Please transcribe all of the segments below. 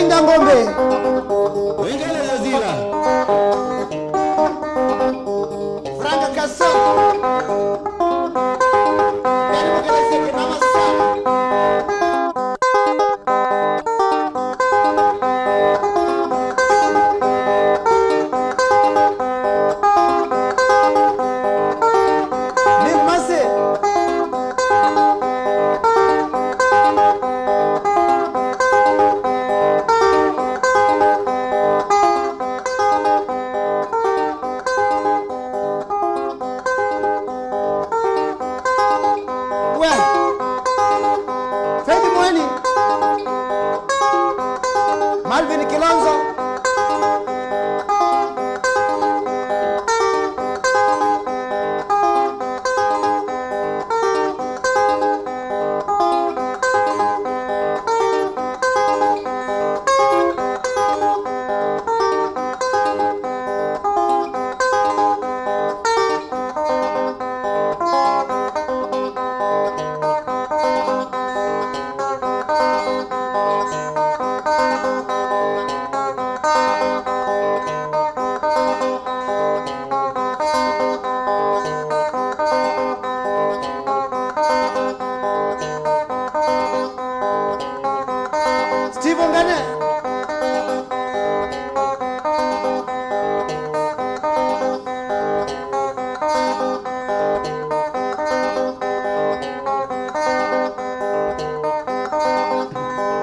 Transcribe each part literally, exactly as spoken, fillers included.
Inga ngombe. Wengele Zazila. Franka Kasongo. Yaani mukele seke mama sana. Ni mase. We. Faith Mweni. Malvin Kilonzo. Steve Ongane.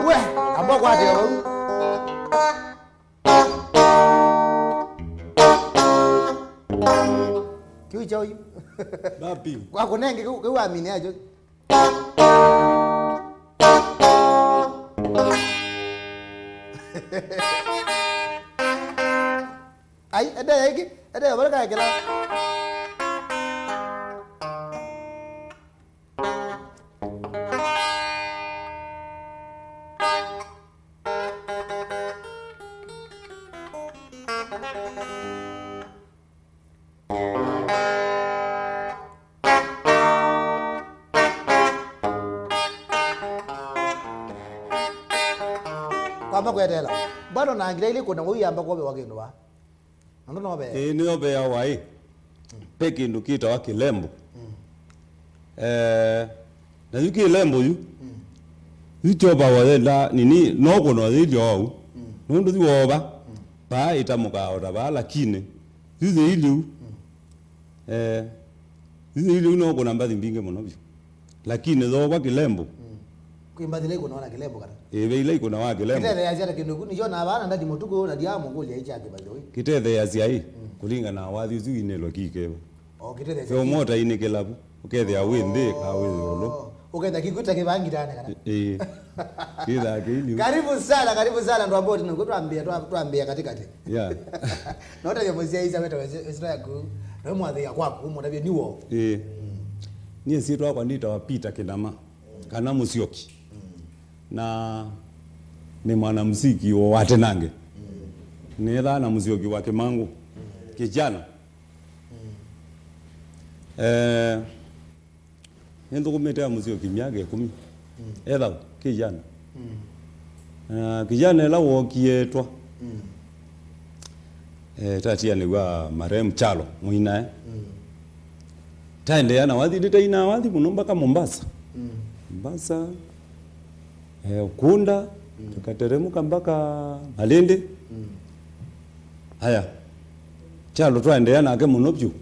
We, amba kwatĩka vau. Kĩu kyaũ yu? Mapi. Kwakũnenge kĩu, kĩu amini acho. Ai, endeea ĩngĩ, endeea, vale kaekela. Kwamba kweteela. Bwana na ngira ile kuna wewe amba kwa wake ndo wa. Andũ no ve. Ĩĩ, nĩyo veawa ĩ. Ve kĩndũ kĩtawa kĩlembo. Mm. Eh, na yu kĩlembo yu. Mm. Yu kyovawa yenda nini, no kũno yĩlyo au. Mm. Nũndũ yu wova. Mm. Paa ĩtamũkaa o ta vaa, lakini yu yĩilyu. Mm. Eh, yu yĩilyu no kũna mbathi mbingĩ mũno vyũ. Lakini thoova kĩlembo. Mm. Kwĩ mbathi ila ikũnawa na kĩlembo kana? Ĩĩ, ve ila ikũnawa kĩlembo. Kĩtetheeasya ta kĩndũ kĩu nĩkyo na vana ndati mũtuku na ndiamũkũlya ikyake by the way. Kĩtetheeasya ĩ, mm, kũlingana na wathi ũsu winĩlwe kĩkeva. O, kĩtetheeasya. Ve ũmwe ũtainĩkĩla vu, ũkethĩa wĩ nthĩ, kaa wĩ ĩũlũ. Oh, ũkethĩa kĩkwĩta kĩvangitane kana? Ĩĩ. Kĩthaa kĩilyu. Karibu sana, karibu sana, ndwamboti nĩguo twambia, twa-, twambia katikati. Yeah. Na ũtavya mũsyaĩĩsya wetawa ĩsyĩtwa yaku, na wĩ mwathĩĩa kwaku, ũmũtavye nĩw'o. Ĩĩ. Mm. Niĩ syĩtwa yakwa nĩtawa Peter Kĩnama, kana Mũsyoki. Mm. Na nĩ mwanamuziki wa tenange. Mm. Nĩthaa na Mũsyoki wa Kĩmangũ. Mm. Kijana. Mm. Eh, nĩnthũkũmĩte ya Mũsyoki myaka ĩkũmi. Mm. Ethau, kijana. Mm. Na kijana ĩla wookie etwa. Mm. Eh, tatianĩw'a marehemu Kyalo, mũinae. Mm. Taendeea na wathi, nĩtainaa wathi mũno mpaka Mombasa. Mm. Mombasa, eh, Ukunda, mm, tũkateremũka mpaka Malindi. Mm. Aya. Kyalo twaendeea nake mũno vyũ. Mm.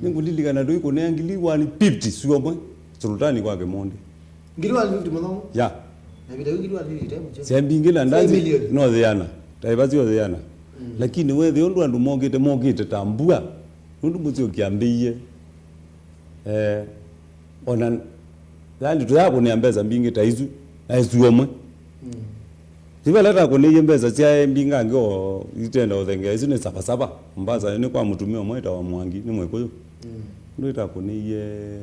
Nĩngũlilikana tũikũnea ngili one fifty syũmwe sultani kwa Kĩmũndĩ. Ngili one fifty mũthomo? Ya. Na vita ngili one fifty time cha. Sya mbingĩ na ndazi. Sya milioni. No thiana. Taiva sio thiana. Mm. Lakini wethe ũndũ andũ mokĩte, mokĩte ta mbua. Nũndũ Mũsyoki ambĩie. Eh, ona, yani, tũyakũnĩa mbesa mbingĩ ta isu, na ĩsu omwe. Mm. Ti vala takũnĩie mbesa syaĩ mbingangĩ o itenda ũthengea, isu nĩ savasava. Mombasa nĩ kwa mũtumĩa ũmwe wĩtawa Mwangi, nĩ Mwĩkũyũ. Mm. Nũndũ ĩtakũnĩie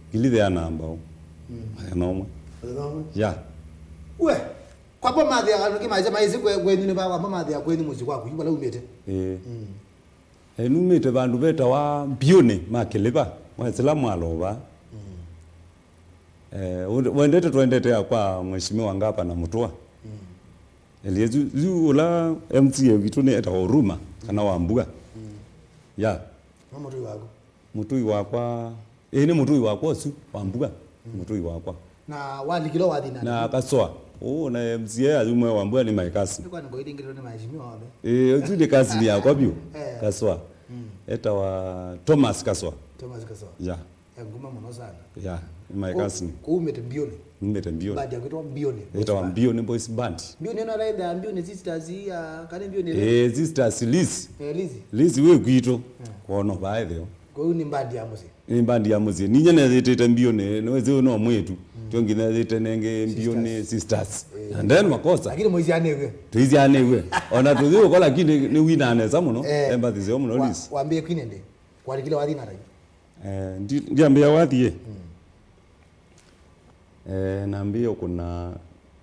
ngili thea na mbao. Mm. Mũthenya ũmwe. Mũthenya ũmwe? Ya. We, kwamba mathĩa, andũ kĩmaisha maisĩ kwe-, kwenyu nĩ va, kwamba mathĩa kwenyu mũsyĩ kwaku, yu vala umĩte? Ĩĩ. Mm. E, numĩte vandũ vetawa Mbiũnĩ ma Kĩlĩva, mwesĩla mwalova. Mm. E, wendete, twendete ya kwa Mheshimiwa Ngavana Mũtũa. Mm. Elias, yu, yu ũla M C A witũ nĩ etawa Oruma, kana Wambua. Mm. Ya. No mũtũi waku? Mũtũi wakwa, ĩĩ, nĩ mũtũi wakwa ũsu, Wambua. Mm. Mũtũi wakwa. Na walikile wathi na Na Kaswa. Ũũ na M C A ayu mwe Wambua nĩ my cousin. Nĩkwa nĩkoithingĩtwe nĩ maheshimiwa othe. Ĩĩ, ũsu nĩ cousin yakwa biũ. Eh. Kaswa. Mm. Etawa Thomas Kaswa. Thomas Kaswa. Ya. E nguma mũno sana. Ya, nĩ my cousin. Kũu umĩte Mbiũnĩ? Umĩte Mbiũnĩ. Band yaku ĩtawa Mbiũnĩ Boys Band. Mbiũnĩ Boys Band. Mbiũnĩ ĩno ĩla ĩthea Mbiũnĩ Sisters ya, kana Mbiũnĩ ĩla? Eh, Sisters Liz. Eh, Liz. Liz wĩ kwitũ. Eh. Kwono vaetheo. Kũu nĩ band ya mũsyĩ? Nĩ band ya mũsyĩ. Ninyie nethĩtĩte Mbiũnĩ, nĩwĩsĩ ũyũ no mwĩĩtu. Mm. Tio nginya ethĩte nenge Mbiũnĩ Sisters. Eh. And then makosa. Lakini mũisyanĩw'e. Tũisyanĩw'e. Ona tũthi ũko lakini nĩ winaa nesa mũno. Eh. Empathy seo mũno Liz. Wambĩĩe kwina ndĩ? Kwalikile wathi na ndai? Eh, ndi-, ndiambĩĩa wathi ĩ. Mm. Eh, nambĩĩa ũkũna,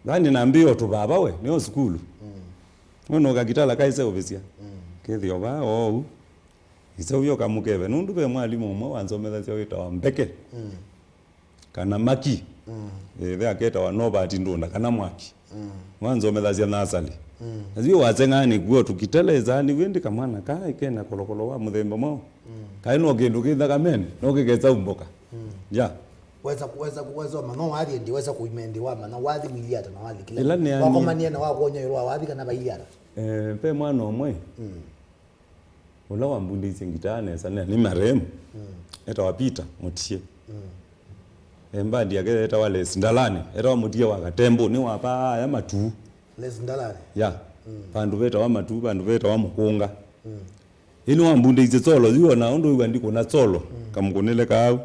yani nambĩĩa ũtũvava we, nĩo sukulu. Mm. Nũnũka kitala kaĩseũvĩsya. Mm. Kĩthĩo vaa oou. Iseũvya ũkamũkeve. Nũndũ ve mwalimũ ũmwe wanzomethasya wĩtawa Mbeke. Mm. Kana Maki. Mm. Eh, ve aketawa Nobert Ndunda, kana Mwaki. Mm. Wanzomethasya nasali. Mm. Na yu waseng'aa nĩkw'o tũkiteleza nĩ wĩndĩ kamwana kaĩ kena kolokolo wa mũthemba mwaũ. Mm. Kaĩ no kĩndũ kĩ thakameni, no kĩkesa umbũka. Mm. Ya. Wesa, wesa, wesa ũmanya wathi ĩndĩ, wesa kũimya ĩndĩ wamanya wathi wĩilyĩ ata na walikile. Ĩla nĩ ani- Wakomanie na wakuony'a ĩũlũ wa wathi kana vailyĩ ata? Eh, ve mwana ũmwe. Mm. Ũla wambundĩisye ngitaa nesa nĩ, nĩ marehemu. Mm. Etawa Peter Mũtie. Mm. E, mbandi yake etawa Les Ndalani, etawa Mũtie wa Katembũ, nĩ wa paaya Matuu. Les Ndalani? Ya. Mm. Vandũ vetawa Matuu, vandũ vetawa Mũkũnga. Mm. Ĩĩ nĩwambundĩisye solo, yu ona ũndũ wĩw'a ndikũna solo, mm, kamũkũnĩle kau.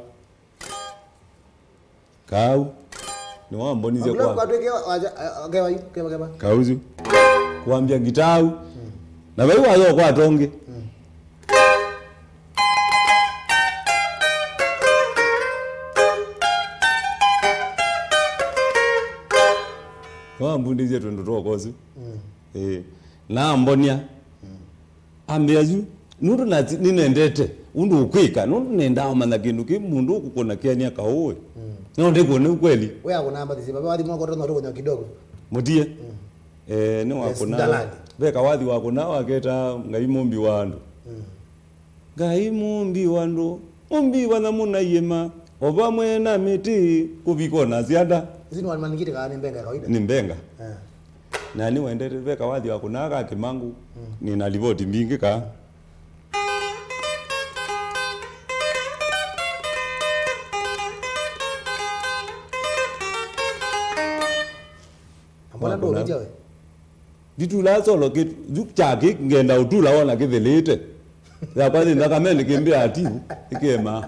Kau. Nĩwambonisye kwa. Kau yu, keva, keva. Kau yu. Kwambia ngitaa au. Mm. Na vai wayo kwa tongi. Mm. Nĩwambundĩisye twĩndũ twa ũkosi. Mm. Ĩĩ. Na ambonia. Mm. Ambĩa yu, nũndũ na, nĩnendete ũndũ ũkwĩka, nũndũ nendaa ũmanya kĩndũ kĩ mũndũ ũkũkũna kĩania kaũĩ. Mm. No ndĩkwone ũkweli. We akũna mbathi simba, wathi mwako tono tukunya kidogo. Mũtie. Mm. Eh, nĩ wakũna. Yes, ndalani. Ve kawathi wakũna waketa Ngai mũmbi wa andũ. Mm. Ngai mũmbi wa andũ, mũmbi wa nyamũ na iĩma, o vamwe na mĩtĩ, kũvika na syanda. Ici nĩ wanimanikite kana nĩ mbenga ya kawaida? Nĩ mbenga. Eh. Na nĩwendete, ve kawathi wakũnaa ka Kĩmangũ, mm, nĩ na livoti mbingĩ ka. Ambola ndũũkĩtya we. Nditulaa solo kĩtu, yu kya kĩ ngenda ũtula wona kĩthĩlĩte. Yakwa nĩ nthakame nĩ kĩmbĩa ativu, ĩkĩemaa.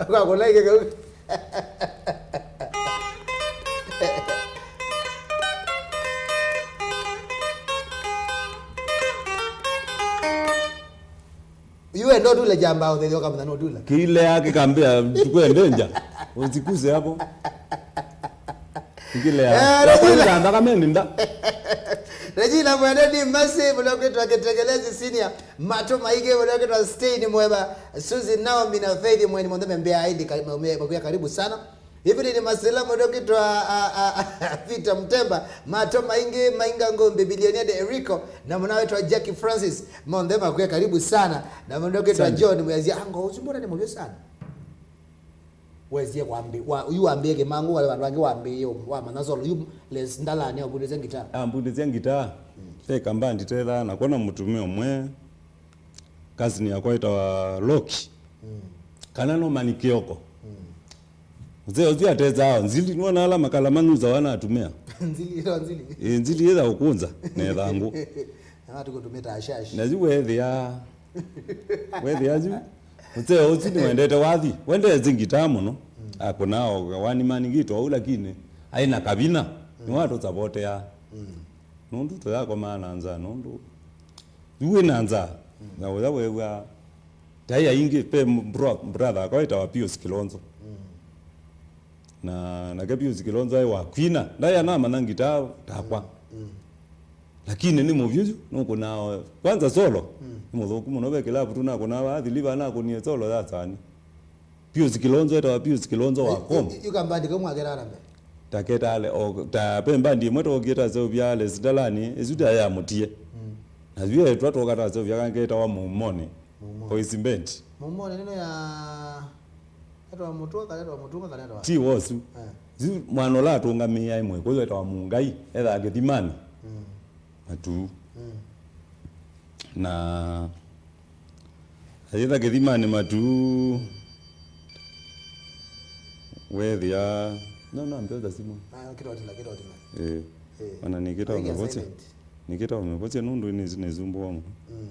Ũkakũna ĩkĩ kau. Yu enda ũtule kyamba ũthethya ũkamanya nũtula. Kĩilea kĩkambĩa tukwende nja. Usikuse hapo. Kĩilea. Eh, Regina. Kwanza nthakame nĩ nda. Regina mwene ni masi, mũno kwĩtwa Kĩtekelezi Senior. Mato maingĩ, mũno kwĩtwa Stein Mwema. Suzy Naomi na Faith Mweni, monthe membea aindi ka-, mambia karibu sana. Evelyn Masila, mũndũ ũkĩtwa, a, a, a, Peter Mtemba, Mato Maingĩ, Mainga Ngũmbi, Billionaire de Erico, na mũna wĩtwa Jackie Francis, monthe makwĩa karibu sana, na mũndũ ũkĩtwa John Mwezi, ango, ũsu mbona nĩ mũvyũ sana? Wesie kwambi, wa, yu wambie Kĩmangũ, wale vandũ angĩ wambie, wamanya solo, yu Les Ndalani, akundĩsya ngitaa. Ambundĩsya ngitaa, mm, ve kambandi tethaa, na kona mũtumĩa ũmwe, cousin yakwa ĩtawa Loki. Mm. Kana no Mani Kioko. Mm. Mzee ũsu atezaa nzili, nĩwona ala makala manyusawa na atumĩa. Nzili, ĩla nzili. Ĩ, nzili ĩtha ũkũnza, na ĩthangũ. Na watu kutumita ashashi. Na yu wethĩa, wethĩa yu. Mzee ũsu nĩwendete wathi, wendete ngitaa mũno. Mm. Akũna o one man guitar ũu, lakini aina kavina, mm, nĩwatũsapotea. Mm. Nũndũ tũyakomaa na nzaa, nũndũ Yu wĩ na nzaa, mm, na ũya weew'a. Tai aingĩ, ve bro-, brother akwa wĩtawa Pius Kilonzo. Mm. Na, nake Pius Kilonzo aĩ wa kwina. Ndaĩ anamanya ngitaa takwa. Mm. Mm. Lakini nĩ mũvyũ yu, nũkũnaa, kwanza solo, mm, nĩ mũthũku mũno. Ve kĩlavu tu nakũnaa, athiliva nakũnie solo ya sani. Pius Kilonzo, etawa Pius Kilonzo wa Kom. Yu, yu, yu kambandi kamwe akerara mbee. Ta ketale, o, ta pe mbandi ĩmwe twokie ta seũvya Lesindalani, ĩsu ta ya mũtie. Mm. Na yu etwa twoka ta seũvya kangĩ ketawa Muumoni. Muumoni. Boys Band. Muumoni nĩno ya, etawa Mũtũa, kana etawa Mũtũnga, kana etawa? Ti wosu. Eh. Yu mwana ũla atũngamĩae Mwĩkũyũ etawa Mũngai, ethaa Kĩthimani. Mm. Matuu. Mm. Na ayĩtha Kĩthimani Matuu, weethĩa, no, no, mbeo za simu. Ah, kĩtotila, kĩtotila. Eh. Eh. Ona nĩkĩta Aikia ũmĩvosya. Silent. Nĩkĩta ũmĩvosya nũndũ nĩ, nĩsumbũa mũno. Mm.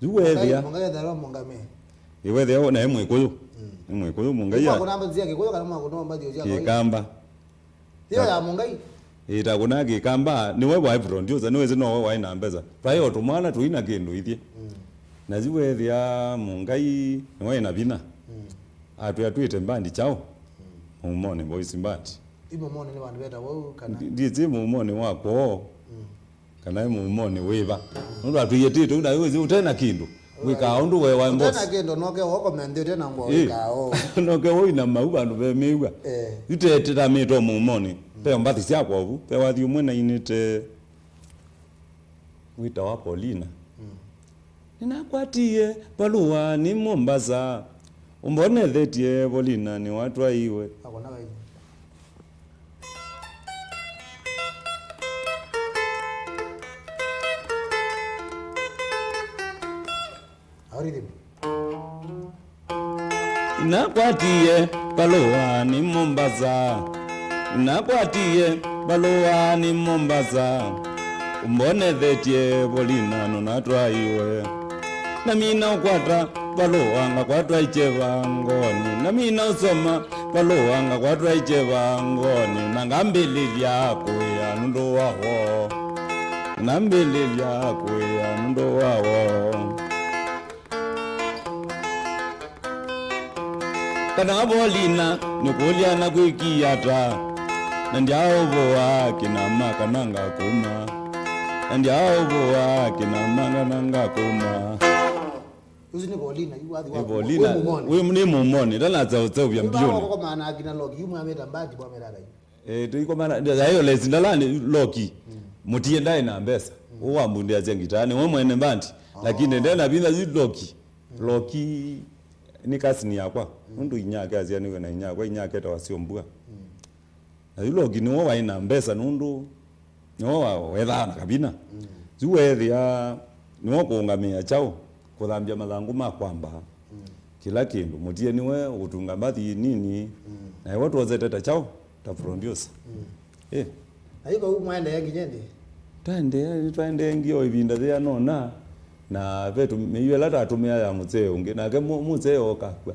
Yu weethĩa. Mũngai, Mũngai ethawa mũngamĩe. Ĩ, weethĩa nae Mwĩkũyũ. Mm. Nĩ Mwĩkũyũ Mũngai. Nĩ ya mwakũna mbathi sya Kĩkũyũ kana mwakũna mbathi sya kawaida? Kĩkamba. Ĩyo ya Mũngai. Ĩtakũna Kĩkamba, nĩwe waĩ producer, nĩwĩsĩ nowe waĩ na mbesa. Twaĩ o tũmwana tũi na kĩndũ ithyĩ. Mm. Na yu weethĩa Mũngai nĩwe na vinya. Mm. Atwĩa twĩte mbandi kyaũ? Mm. Muumoni Boys Band. Ĩ Muumoni nĩ vandũ vetawa ũu kana? Ndi-, ndiĩsĩ Muumoni wa kwoo. Mm. Kana e Muumoni wĩva. Nũndũ atwĩĩtĩte ũu, na wĩsĩ ũte na kĩndũ. Wĩkaa ũndũ we wa boss. Ũte na kĩndũ, noke ũkomende ũte na ngũa. Ĩ. Wĩkaa ũu. Noke ũina mau vandũ ve mĩw'a. Eh. Yu tetetamĩtwe Muumoni. Mm. Ve mbathi syakwa ũvu. Ve wathi ũmwe nainĩte wĩtawa Paulina. Mm. Nĩnakwatie valũa nĩ Mombasa. Ũmbonethetye Paulina nĩwatwaiwe. Akona vai. Aorithim. Nakwatie valũa nĩ Mombasa. Nakwatie valũa nĩ Mombasa. Ũmbonethetye Paulina nũnatwaiwe. Namina ũkwata valũa ngakwatwa ikyeva ngoni. Namina ũsoma valũa ngakwatwa ikyeva ngoni. Na ngambĩlĩlya kũĩa nũndũ wa woo. Nambĩlĩlya kũĩa nũndũ wa woo. Kana Paulina nĩkũlya na kwĩkia ata? Na ndyaũvũa kĩnama kana ngakũma. Na ndyaũvũa kĩnama kana ngakũma. Ũsu nĩ Paulina, yu wathi wa Nĩ Paulina, wĩ Muumoni. Wĩ, nĩ Muumoni, ndanatseũvya mbiũnĩ. Ũkomana akina Loki, yu mwamĩta mbandi, mwamĩta atai? Eh, tũikomana, yayo Lesindalani Loki. Mm. Mũtie ndaĩ na mbesa. Mm. Ũwambundĩasya ngitaa, nĩwe mwene mbandi. Oh. Lakini ndena vinya yu Loki. Mm. Loki nĩ cousin yakwa. Mm. Nũndũ inyake asya nĩwe na inyakwa, inyake etawa Syombua. Mm. Na yu Loki nĩwe waĩ na mbesa nũndũ nĩwe wa-, wethaa na kavina. Mm. Yu weethĩa nĩwe kũũngamĩa kyaũ, kũthambya mathangũ ma kwamba. Mm. Kĩla kĩndũ. Mũtie nĩwe ũkũtunga mbathi nini. Mm. Na ĩwe twosete ta kyaũ, ta producer. Mm. Eh. Na yu vau mwaendee nginya ĩndĩ? Twaendee, twaendee ngi o ĩvinda yĩana ũna, na ve tũ-, mĩio ĩla tatũmĩa ya mũsee ũngĩ, nake mũ-, mũsee ooka akw'a.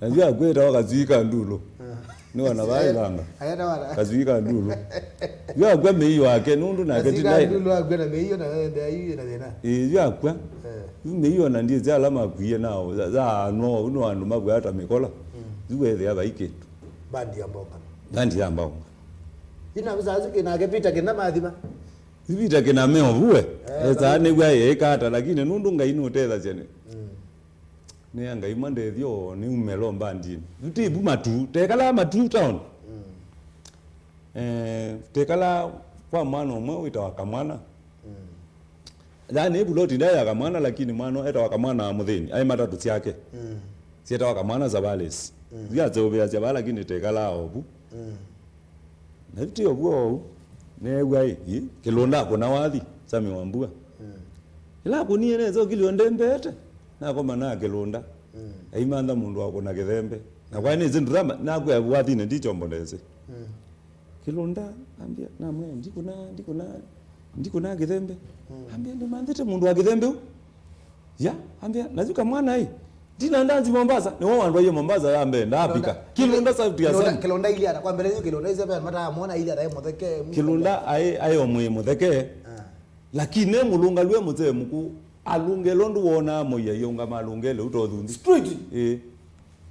Na yu akw'a etawa Kasui ka Ndulu. Ah. Nĩwona vaa ĩvanga. Ayeta wala. Kasui ka Ndulu. Yu akw'a mĩio yake, nũndũ nake Kasui ti ka naĩ. Ndulu akw'a na mĩio na ende ayu na thĩna. Ĩĩ, yu akw'a. Eh. Yu mĩio na ndiĩsĩ ala makwie nao, ya, ya anwa ũu nĩ andũ makw'a ta mĩkola. Mm. Yu weethĩa vai kĩndũ. Bandi ya mbongano. Bandi ya mbongano. Ina mzazi kĩnake Peter kĩna mathima. Yu Peter kĩna meovue. Eh, esaa nĩw'a ĩkata, lakini nũndũ Ngai nũtethasya nĩ. Mm. Nĩa Ngai mandethyo nĩume lo mbandinĩ. Yu ti vu matu, tekalaa matu town. Mm. Eh, tekalaa kwa mwana ũmwe wĩtawa Kamwana. Mm. Yaani, ĩvuloti ndaĩ ya Kamwana, lakini mwana etawa Kamwana wa Mũthĩni. Aĩ matatũ syake. Mm. Syetawa Kamwana Savales. Mm. Yu aseũvĩasya vaa, lakini tekalaa o vu. Mm. Na yu ti o vu o ũu. Neew'a ĩ, ĩ, Kĩlũnda akũna wathi, Sami wa Mbua. Mm. Ĩla akũnie nesa ũkilio ndembete, nakoma na Kĩlũnda. Mm. Aimantha mũndũ wa kũna kĩthembe. Na kwaĩ nĩsĩ ndurama, nakwĩa wathinĩ ndi kyombo ndesĩ. Mm. Kĩlũnda, ambĩa, namwĩa, ndikũna, ndikũna, ndikũna kĩthembe. Mm. Ambĩa, ndĩmanthĩte mũndũ wa kĩthembe ũu. Ya, ambĩa, na yu Kamwana ĩ, ndina ndanzi Mombasa, nĩwe wandwaie Mombasa ya mbee, ndapika. Kĩlũnda, Kĩlũnda sauti ya Kĩlũnda, Sami. Kĩlũnda ili ata, kwa mbele yu Kĩlũnda ise pia mata mwana ili ata mũtheke. Kĩlũnda aĩ, aĩ o mwĩ mũtheke. Ah. Lakini e mũlũngalu e mũsee mũkũ, alũngele ũndũ wonaa mũia iũngama alũngele ũtothunzi. Straight. Ĩ.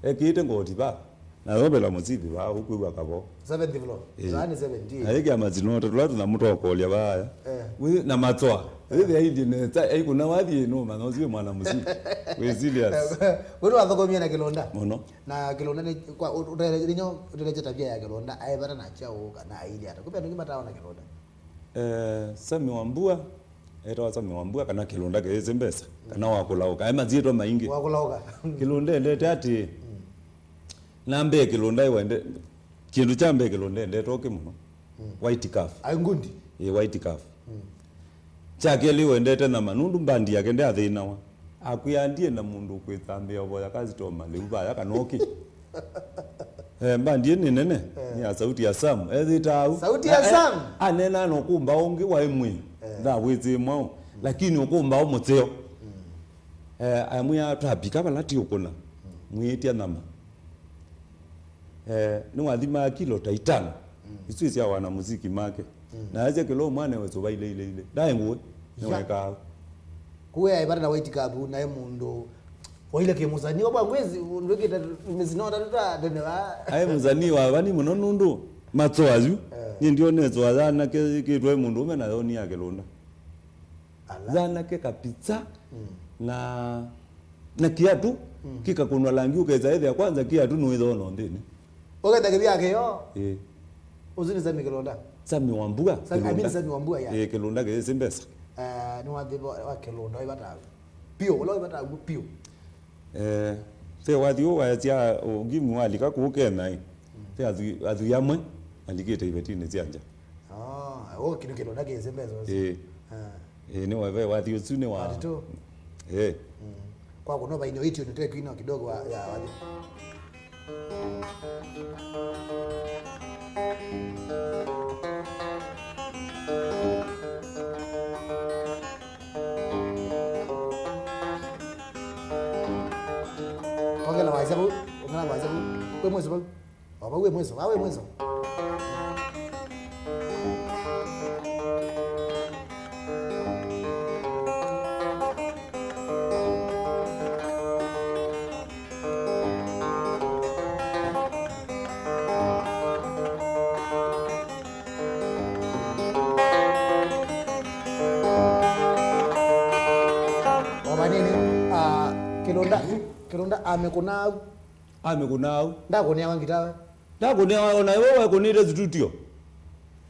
Ekĩĩte ngoti va. Na yovela mũsithi vaa, ũkwĩw'a kavo. Seventh floor. Eh. Vaa nĩ seventeen. Na yĩkĩa mazinota tũla tũnyamũ twakolya vaya. Eh. Wĩ na matwa. Wĩthĩa indi nesa, aikũna wathi ĩnũma, na ũsiwe mwana mũsithi. Wĩ serious. Wĩ nĩwathokomie na Kĩlũnda? Mũno. Na Kĩlũnda nĩ, kwa, ũ-, ũtele-, nĩnyo ũteleche tabia ya Kĩlũnda, aĩ vata na kyaũ kana ailye ata? Kumbe andũ angĩ mataona Kĩlũnda. Eh, Sami wa Mbua, etawa Sami wa Mbua, kana Kĩlũnda kĩyĩsĩ mbesa, kana wa kũlaũka. Aĩ masyĩtwa maingĩ. Wa kũlaũka. Kĩlũnda endete atĩ, mm, na mbee Kĩlũnda wende, kĩndũ kya mbee Kĩlũnda endete ũkĩ mũno. Mm. White calf. Aĩ ngundi. Ĩ, white calf. Mm. Kya kelĩ wendete nyama, nũndũ mbandi yake ndyathĩnawa. Akwĩa ndie na mũndũ ũkwĩsambĩa ũvoya kasitoma lĩu vaya kana ũkĩ. Eh, mbandi ĩ nĩ nene, eh, nĩ ya Sauti ya Sam. Ethĩtaa au. Sauti ya Sam. Anena na ũkũmba ũngĩ wa ĩmwe. Eh. Ndawĩsĩ mwaũ. Lakini ũkũmba ũmũseo. Mm. Eh, amwĩa twapika vala ti ũkũna. Mm. Mwĩtya nyama. Eh, nĩwathimaa kilo ta itano. Mm. Isu sya wana muziki make. Mm. Na asya kĩlo mwana we sũva ile, ile, ile. Ndaĩ ngũĩ. Ya. Nĩwekaa. Kuwe aĩ vata na white cap, naĩ mũndũ waile kĩ mũsanii. Wabwa ngwezi, ndwĩkĩte mĩsinota tũta tene va. Aĩ mũsanii wa vani mũno nũndũ matsoa yu. Eh. Nyie ndionetsoa yanake ĩkĩtwe mũndũ ũme na yoni ya Kĩlũnda. Ala. Yanake kapitsa, mm, na, na kiatu, mm, kĩkakũnwa langi ũkesa ethĩa kwanza kiatu nũĩthoo no nthĩnĩ. Ũkenda kĩvya kĩyo? Ĩĩ. Ũsu nĩ Sami Kĩlũnda? Sami wa Mbua, Sami, I mean Kĩlũnda. Sami wa Mbua, yeah. Ĩĩ, Kĩlũnda kĩyĩsĩ mbesa. Eh, nĩ wathi wa, wa Kĩlũnda wĩ vata piũ, ũla wĩ vata piũ. Eh, se wathi ũũ waasya ũgimu walika kũu Kenya ĩ. Mm. Se athui, athui amwe malikĩte ivetinĩ sya nja. Ah, oh, kĩndũ Kĩlũnda kĩsĩ mbesa ũsu. Ĩĩ. Ah. Ĩĩ, nĩ wa, ve wathi ũsu nĩ wa thirty-two. Ĩĩ. Mm. Kwa kuno vainyo itio nĩ tekwino kidogo wa, ya wathi. Ongela waisya vau, ongela waisya vau. Wĩ mwĩsĩ vau. O vau wĩ mwĩsĩ, vau wĩ mwĩsĩ. O vanini, ah, Kĩlũnda, Kĩlũnda amĩkũna au. Amĩkũna au. Ndakũnĩawa ngitaa we? Ndakũnĩawa, ona we wekũnĩte studio.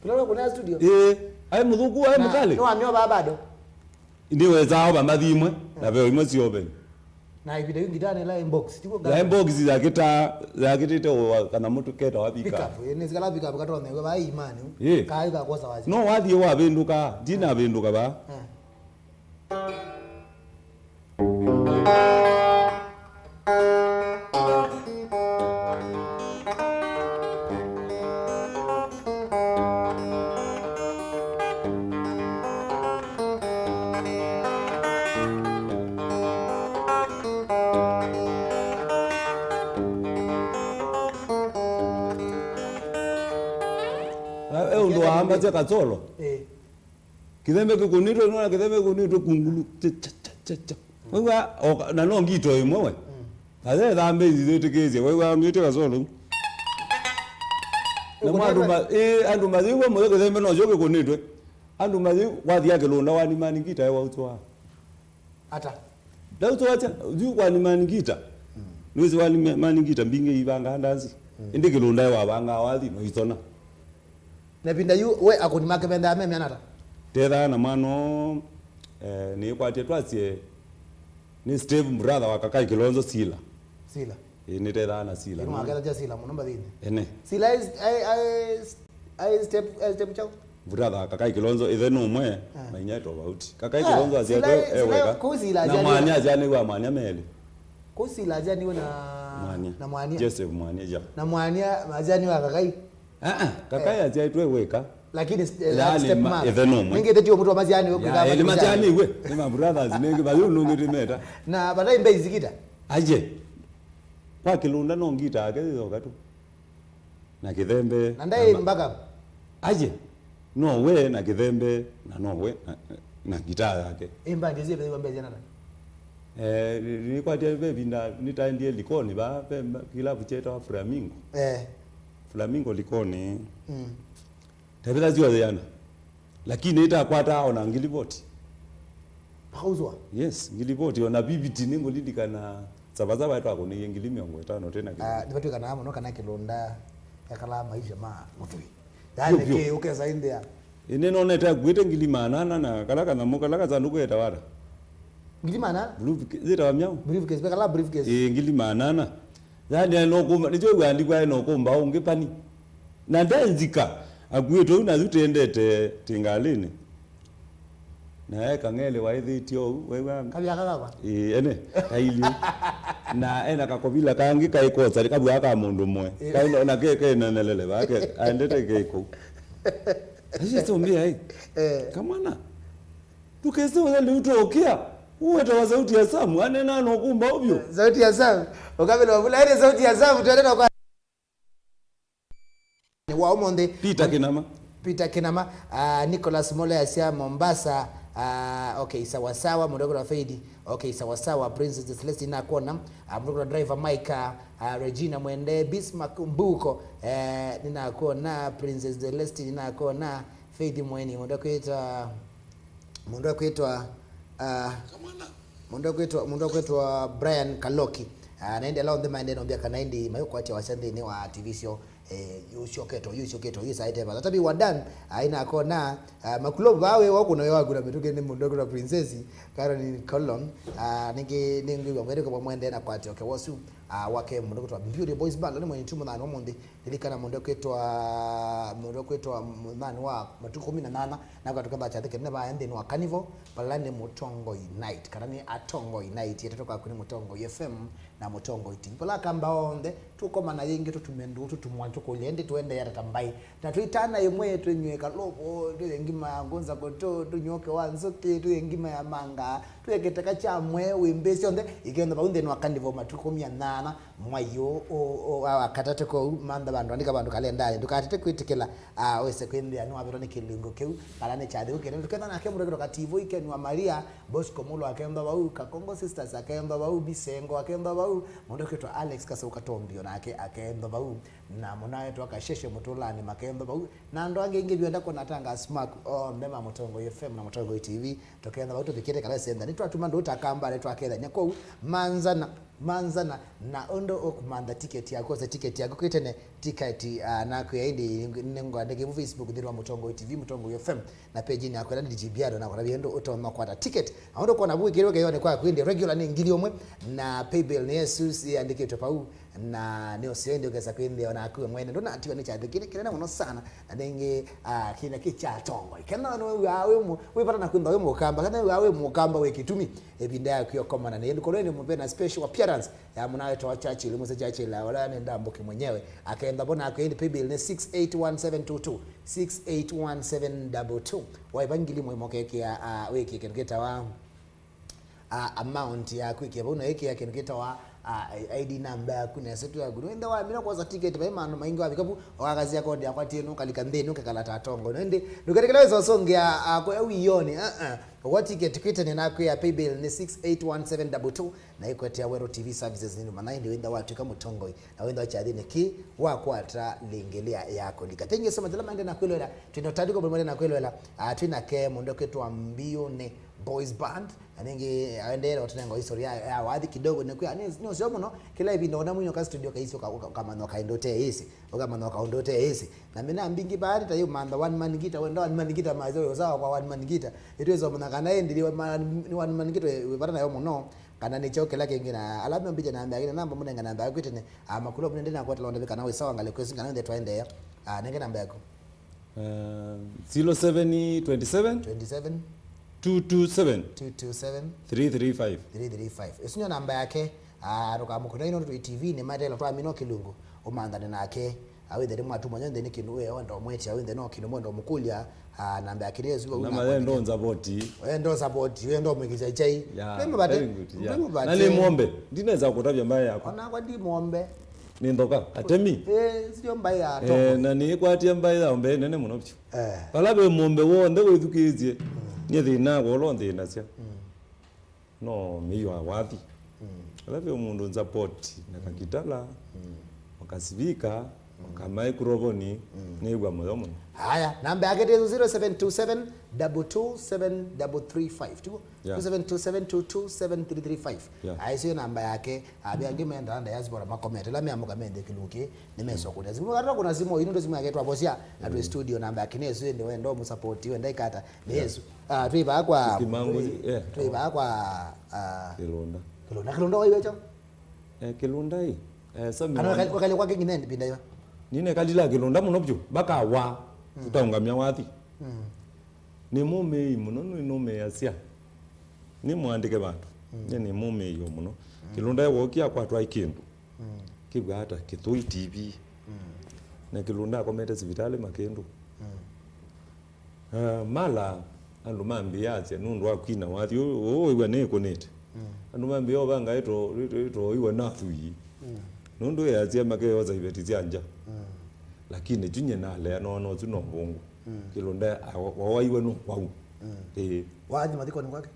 Kĩla wekũnĩa studio? Ĩĩ, aĩ mũthũku, aĩ mũkali. Nĩwamĩovaa bado? Nĩwesaa ova mathi imwe, na veo imwe syovenyu. Na ivinda yu ngitaa nĩla inbox, tiguo? Ya inbox yakĩta, yakĩtĩte ũwa, kana mũtu ketawa pick up. Pick up, ĩĩ, nĩsikala pick up katonewe vaa imani. Ĩĩ. Kaĩ kakwosa wasi. No wathiĩ wavĩndũka, ndinavĩndũka vaa. Eh. E ũndũ waambatya kasolo. Ĩĩ. Kĩthembe kĩkũnĩtwe, nona kĩthembe kĩkũnĩtwe kungulu. Cha, cha, cha, cha, cha. Wĩw'a, o ka-, na no ngito ĩmwe we. Mm. Na yethambe nzithĩtĩkĩsye, wĩw'a ngĩte kasolo. Na mwa andũ ma-, ĩĩ, andũ mathĩw'a mũyo kĩthembe no kyo kĩkũnĩtwe. Andũ mathĩ, wathia Kĩlũnda wanimani ngita ewa ũtwa. Ata? Ndaũtwa acha, yu wanimani ngita. Mm. Nĩwĩsĩ wanimani ngita mbingĩ ivangaa ndanzi. Mm. Ĩndĩ Kĩlũnda ewa vangaa wathi no ithona. Na ĩvinda yu, we akũni make mendaa me meana ata? Tethaa na mwana ũũ, eh, nĩkwatya twasye, nĩ step brother wa Kakai Kĩlonzo Sila. Sila. Ĩĩ, nĩtethaa na Sila. Ĩĩ, nĩwaketha kya Sila mũno mbathinĩ. Ene. Sila is, I, I, I step, I step chao. Brother wa Kakai Kĩlonzo, ĩthe nĩ ũmwe, ah, na inya tofauti. Kakai, ah, Kĩlonzo Sila, asyaĩtwe e Sila weka. Kũu Sila na asyani Mwania we. Asyaniwe a Mwania melĩ. Kũu Sila asyaniwe na, Mwania. Na Mwania. Joseph Mwania, ja. Na Mwania, asyaniwe a Kakai. Ah, ah, Kakai, eh, asyaĩtwe wĩka. Lakini, eh, yaani, step ma-, mother. Ĩthe nũmwe. Nĩngĩ ĩthe ti ũmũtwa masyaanĩwe kwĩka. Ya, ĩlĩ masyaanĩwe. Nĩ ma brothers, nĩngĩ vayu nũngĩ tĩmeta. Na batai mbei zikita. Aje. Kwa Kĩlũnda no ngita yake yoka tu. Na kĩthembe. Na ndaĩ na ma-, mbaka. Aje. No we na kĩthembe, na no we na, na ngita yake. Ĩ mbandi ĩsu ĩvethĩwa mbei sya nata? Eh, nĩ-, nĩkwatie ve ĩvinda nĩtaendie Likoni va, ve ma-, kĩlavu kyetawa Flamingo. Eh. Flamingo Likoni. Mm. Ndavitha syonthe yana. Lakini ĩtakwataa ona ngili voti. Vakauswa? Yes, ngili voti. Ona viviti nĩngũlilikana Sava Sava ĩtwakũnĩie ngili mĩongo ĩtano twĩ na kĩlungu. Ah, nĩvatwĩkanaa mũno kana kĩlũnda ekalaa maisha ma mũthwii. Yaani vyũ, vyũ. Kĩ ũkesa ĩndĩa. Ĩnĩ nonete akuĩte ngili maana ana na kala kanyamũ kala kasandũkũ etawa ata? Ngili maana ana? Briefcase, ĩtawa myaũ? Briefcase, vekala briefcase. Ĩĩ, ngili maana ana. Yaani, aĩ no kũmba, nĩkyo wĩandĩkwa aĩ no kũmba ũngĩ pani. Na nde nzika, akuĩtwe ũu na yu tĩendete tingalĩnĩ. Na e kang'ele waĩthĩtye ũu, wew'a. Kavya kakakwa? Ĩĩ, ene, kailyu. Na ena kakovila kangĩ kaĩ kosa, kavua ka mũndũ mwe. Ĩĩ. Kaĩ no, na ke, kenenelele vake, aendete ke kũu. Acio tũmbĩa, ĩ. Eh. Kamwana. Ndũkese ũya lĩu tũũkĩa. Ũwetawa Sauti ya Sam, anena no kũmba ũvyũ. Sauti ya Sam. Ũkavila wavula, ene Sauti ya Sam, twende na kwa. Nĩ wa ũmũnthĩ. Peter Kinama. Peter Kinama, ah, Nicholas Moleasya Mombasa, ah, okay, sawa sawa, mũndũ wa Faith, okay, sawa sawa, Princess Celestine nakuona, ah, mũndũ wa driver Mike, ah, ah, Regina Mwende, Bismarck Mbuko, eh, ninakuona, Princess Celestine ninakuona, Faith Mweni, mũndũ wa kwĩtwa Mũndũ ekwĩtwa, ah, mũndũ ekwĩtwa, mũndũ ekwĩtwa Brian Kaloki. Ah, na ĩndĩ ala onthe maendee nombia kana ĩndĩ mayũkwatya wasya nthĩnĩ wa T V syoo, eh, yũsyoketwe, yũsyoketwe, yĩsaĩte vatha. Tabi wa Dan, ah, inakona, ah, makulovu vaa wĩ wakuna wĩ wakuna mĩtũkĩ nĩ mũndũ ekwĩtwa Princess Caroline Colon. Ah, nĩngĩ nĩngwĩw'a mwĩrĩko vamwe ndee na kwatya ũke wosu, ah, wake mũndũ ekwĩtwa Beauty Boys Band, nĩ mwenye tu mũthano ũmũnthĩ. Lilikana mũndũ ekwĩtwa, mũndũ ekwĩtwa mũthani wa matukũ kũmi na nana, na kwa tũketha kyathĩ kĩnene vaa nthĩnĩ wa Carnival, vala nĩ Mũtongoi Night, kana nĩ Atongoi Night, ĩtatũ kwaku nĩ Mũtongoi F M na Mũtongoi T V. Vala akamba onthe, tũkomana yĩngĩ tũtume ndũũ, tũtumwa tũkũlye, ĩndĩ tũendeea ta mbaĩ. Na twĩtana ĩmwe, twĩnyw'e kalovo, twĩe ngima ya ngonza koto, tũnyw'e ũke wa nzũkĩ, twĩe ngima ya manga, twĩe kĩteka kya mwe, wĩmbĩ syonthe, ikenda vau nthĩnĩ wa Carnival matukũ kũmi na nana. Mwai ũũ, ũũ, ũũ wa katatũ kũu, mantha vandũ, andĩka vandũ kalendanĩ. Ndũkatete kwĩtĩkĩla, ah, wĩse kwĩthĩa nĩwavĩtwa nĩ kĩlungu kĩu, kana nĩ kyathĩ kĩu kĩnene. Tũkethwa nake mũndũ wĩtwa Kativo Ikeni wa Maria, Bosco Mũlwa akethwa vau, Kakongo Sisters akethwa vau, Bisengo akethwa vau, mũndũ ũkwĩtwa Alex Kasau Katombio nake akethwa vau, na mũna wĩtwa Kasheshe Mũtũlanĩ makethwa vau, na andũ angĩ aingĩ vyũ enda kwona Tanga Smack, onthe ma Mũtongoi F M na Mũtongoi T V, tũkethwa vau tũvikĩte kana senda. Nĩtwatuma ndũũ ta kambale twakethania kũu, manzana. Manzana na ũndũ ũkũmantha tiketi yaku, ose tiketi yaku kwĩ tene, tiketi, ah, nakwĩa ĩndĩ nĩngwandĩke vu Facebook nthĩnĩ wa Mũtongoi T V, Mũtongoi F M, na page-inĩ yakwa ĩla nĩ D J Biado, na kũtavya ũndũ ũtonya kwata tiketi. Na ũndũ ũkona vu ĩkĩrĩwe keyonĩ kwaku ĩndĩ regular nĩ ngili ũmwe, na paybill nĩ yesu yĩandĩkĩtwe pau, na nĩ ũseo ĩndĩ ũkesa kwĩthĩa naku we mwene ndũnatiwa nĩ kyathĩ kĩnĩ kĩnene mũno sana, na nĩngĩ, ah, kĩna kĩ kya atongoi. Kana nĩwĩw'aa wĩ mũ-, wĩ vata na kwĩthwa wĩ mũkamba, kana nĩwĩw'aa wĩ mũkamba wĩ kĩtumi, ĩvinda yaku yokomana na ĩndĩ. Korwo nĩ mũvena special appearance ya mũna wĩtawa Churchill, Mũsa Churchill, ũla nĩ ndambũki mwenyewe. Akenda bona kwĩ ĩndĩ paybill nĩ six eight one seven two two, six eight one seven double two. Waiva ngili mwe mokekea, ah, wĩkie kĩndũ kĩtawa, ah, amount yaku ĩkĩa vau na ĩkĩa kĩndũ kĩtawa, ah, I D number yaku na ĩsetu yaku. Nĩwenda wamina kwosa ticket vai maandũ maingĩ wavika vu, ũkakasya kodi yakwa tĩnũ, ũkalika nthĩnĩ, ũkekala ta atongo. Nĩndĩ ndũketekele wĩsosongea, ah, kũya wĩonĩ, ah, ah. Ũkwa ticket kwĩ tene nakwĩa paybill nĩ six eight one seven double two, na ĩkwetea Weru T V services nĩ mana ĩndĩ wĩntha watwĩka mũtongoi, na wĩntha kyathĩnĩ kĩ wakwata lĩngĩlĩa ya kũlika. Thank you so much. Ala maende na kwĩloela, twĩna ũtandĩko mũno maende na kwĩloela, ah, twĩnake mũndũ kwĩtwa Mbiũnĩ Boys Band, na nĩngĩ aendeele ũtũnenga history ya, ya wathi kidogo, nĩkwĩa nĩ, nĩ ũseo mũno, kĩla ĩvinda ona mwĩnyoka studio kaisi ũka-, ũka-, ũkamanya ũkaenda ũteĩsĩ. Ũkamanya ũkaũndũ ũteĩsĩ. Na mina mbingĩ vaa nĩ ta yĩũmantha one man guitar, wenda one man guitar, maisha wĩ sawa kwa one man guitar. Ĩtwĩsomanya kana ĩndĩ nĩ one man, nĩ one man guitar wĩ vata nayo mũno, kana nĩ kyaũ kĩla kĩngĩ. Na ala me mbingĩ na mbea kĩna namba mũnenga namba yaku tene, ah, makulo mũnende na kwatela ndavĩ kana wĩ sawa ngalĩ kwĩsĩ kana wĩnthe twaendeea. Ah, nenge namba yaku. Eh, zero seven twenty seven, twenty seven, two two seven, two two seven, three three five. Three three five. Ĩsu nĩyo namba yake. Ah, ndũkamũkũna ino twĩ T V nĩ matelo twamina kĩlungu. Ũmanthane nake. Awĩthe nĩ mwatuma nyonthe nĩ kĩndũ we wenda ũmwĩtya, awĩthe no kĩndũ mwenda ũmũkũlya, ah, namba yake nĩ yesu. Na maye ndo nzavoti. Oye ndo support, oye ndo mwĩkĩsya chai. Yeah, very good, yeah. Na nĩ mwombe, ndinaweza kũtavya mbaya yako. Onakwa ndi mwombe. Nĩ nthoka, atemi. Eh, sio mbaya ya eh, toko. Na nĩ kwatia mbaya ya ombe nene mũno biũ. Eh. Pala ve mwombe wonde wĩthukĩĩsye, nĩ thĩna wolo thĩna sya. Mm. No mĩio ya wathi. Mm. Ala ve mũndũ nsapoti na kakitala, mm, wakasivika, mm, wakamaikroboni, mm, nĩw'a mũyo mũno. Haya, namba yake nĩ zero seven two seven, two two seven, three three five. Tiguo? Yeah. Two seven two seven, two two seven, three three five. Yeah. Aisio namba yake, avi angĩ menda diaspora makomete. Ĩla meamũka mende kĩlungu kĩ, nĩmesokũnĩa. Simu, kata kuna simu, ino ndo simu yake twavosia, na twĩ, mm, studio, namba yake nĩ ĩsu, ĩndĩ wenda ũmũsapoti, wenda ikata. Nĩ, yeah, Yesu. Ah, twĩ vaa kwa, Kimangũ, twĩ, yeah, twĩ vaa kwa, ah, Kĩlũnda. Kĩlũnda, Kĩlũnda waiwe kyaũ? Eh, Kĩlũnda ĩ. Eh, Sami kana wani- wakali, wakali kwake nginya ĩvinda ĩyo? Nĩnekalile Kĩlũnda mũno vyũ, mpaka wa, mm, tũtaũngamya wathi. Mm. Nĩ mũmĩi mũno, nĩ nũmĩasya. Nĩ mũandĩke vandũ. Mm. Nĩ, nĩ mũmĩi o mũno. Mm. Kĩlũnda ewokia akwatwa ĩ kĩndũ. Mm. Kĩw'a ata kĩthũi T V. Mm. Na Kĩlũnda akomete sivitalĩ makĩndũ. Mm. Ah, mala andũ mambĩĩa asya nũndũ wa kwina wathi ũũ, ũũ wĩw'a nĩkũnĩte. Mm. Andũ mambĩĩa ũvanga ĩto, ĩto, ĩto wĩw'a nathũi. Mm. Nũndũ easya makeosa iveti sya ngya. Mm. Lakini kyu nye nalea noona ũsu no vũngũ. Mm. Kĩlũnda wawaiwe nũkwau. Mm. Ĩĩ. Wathi mathikonĩ kwake?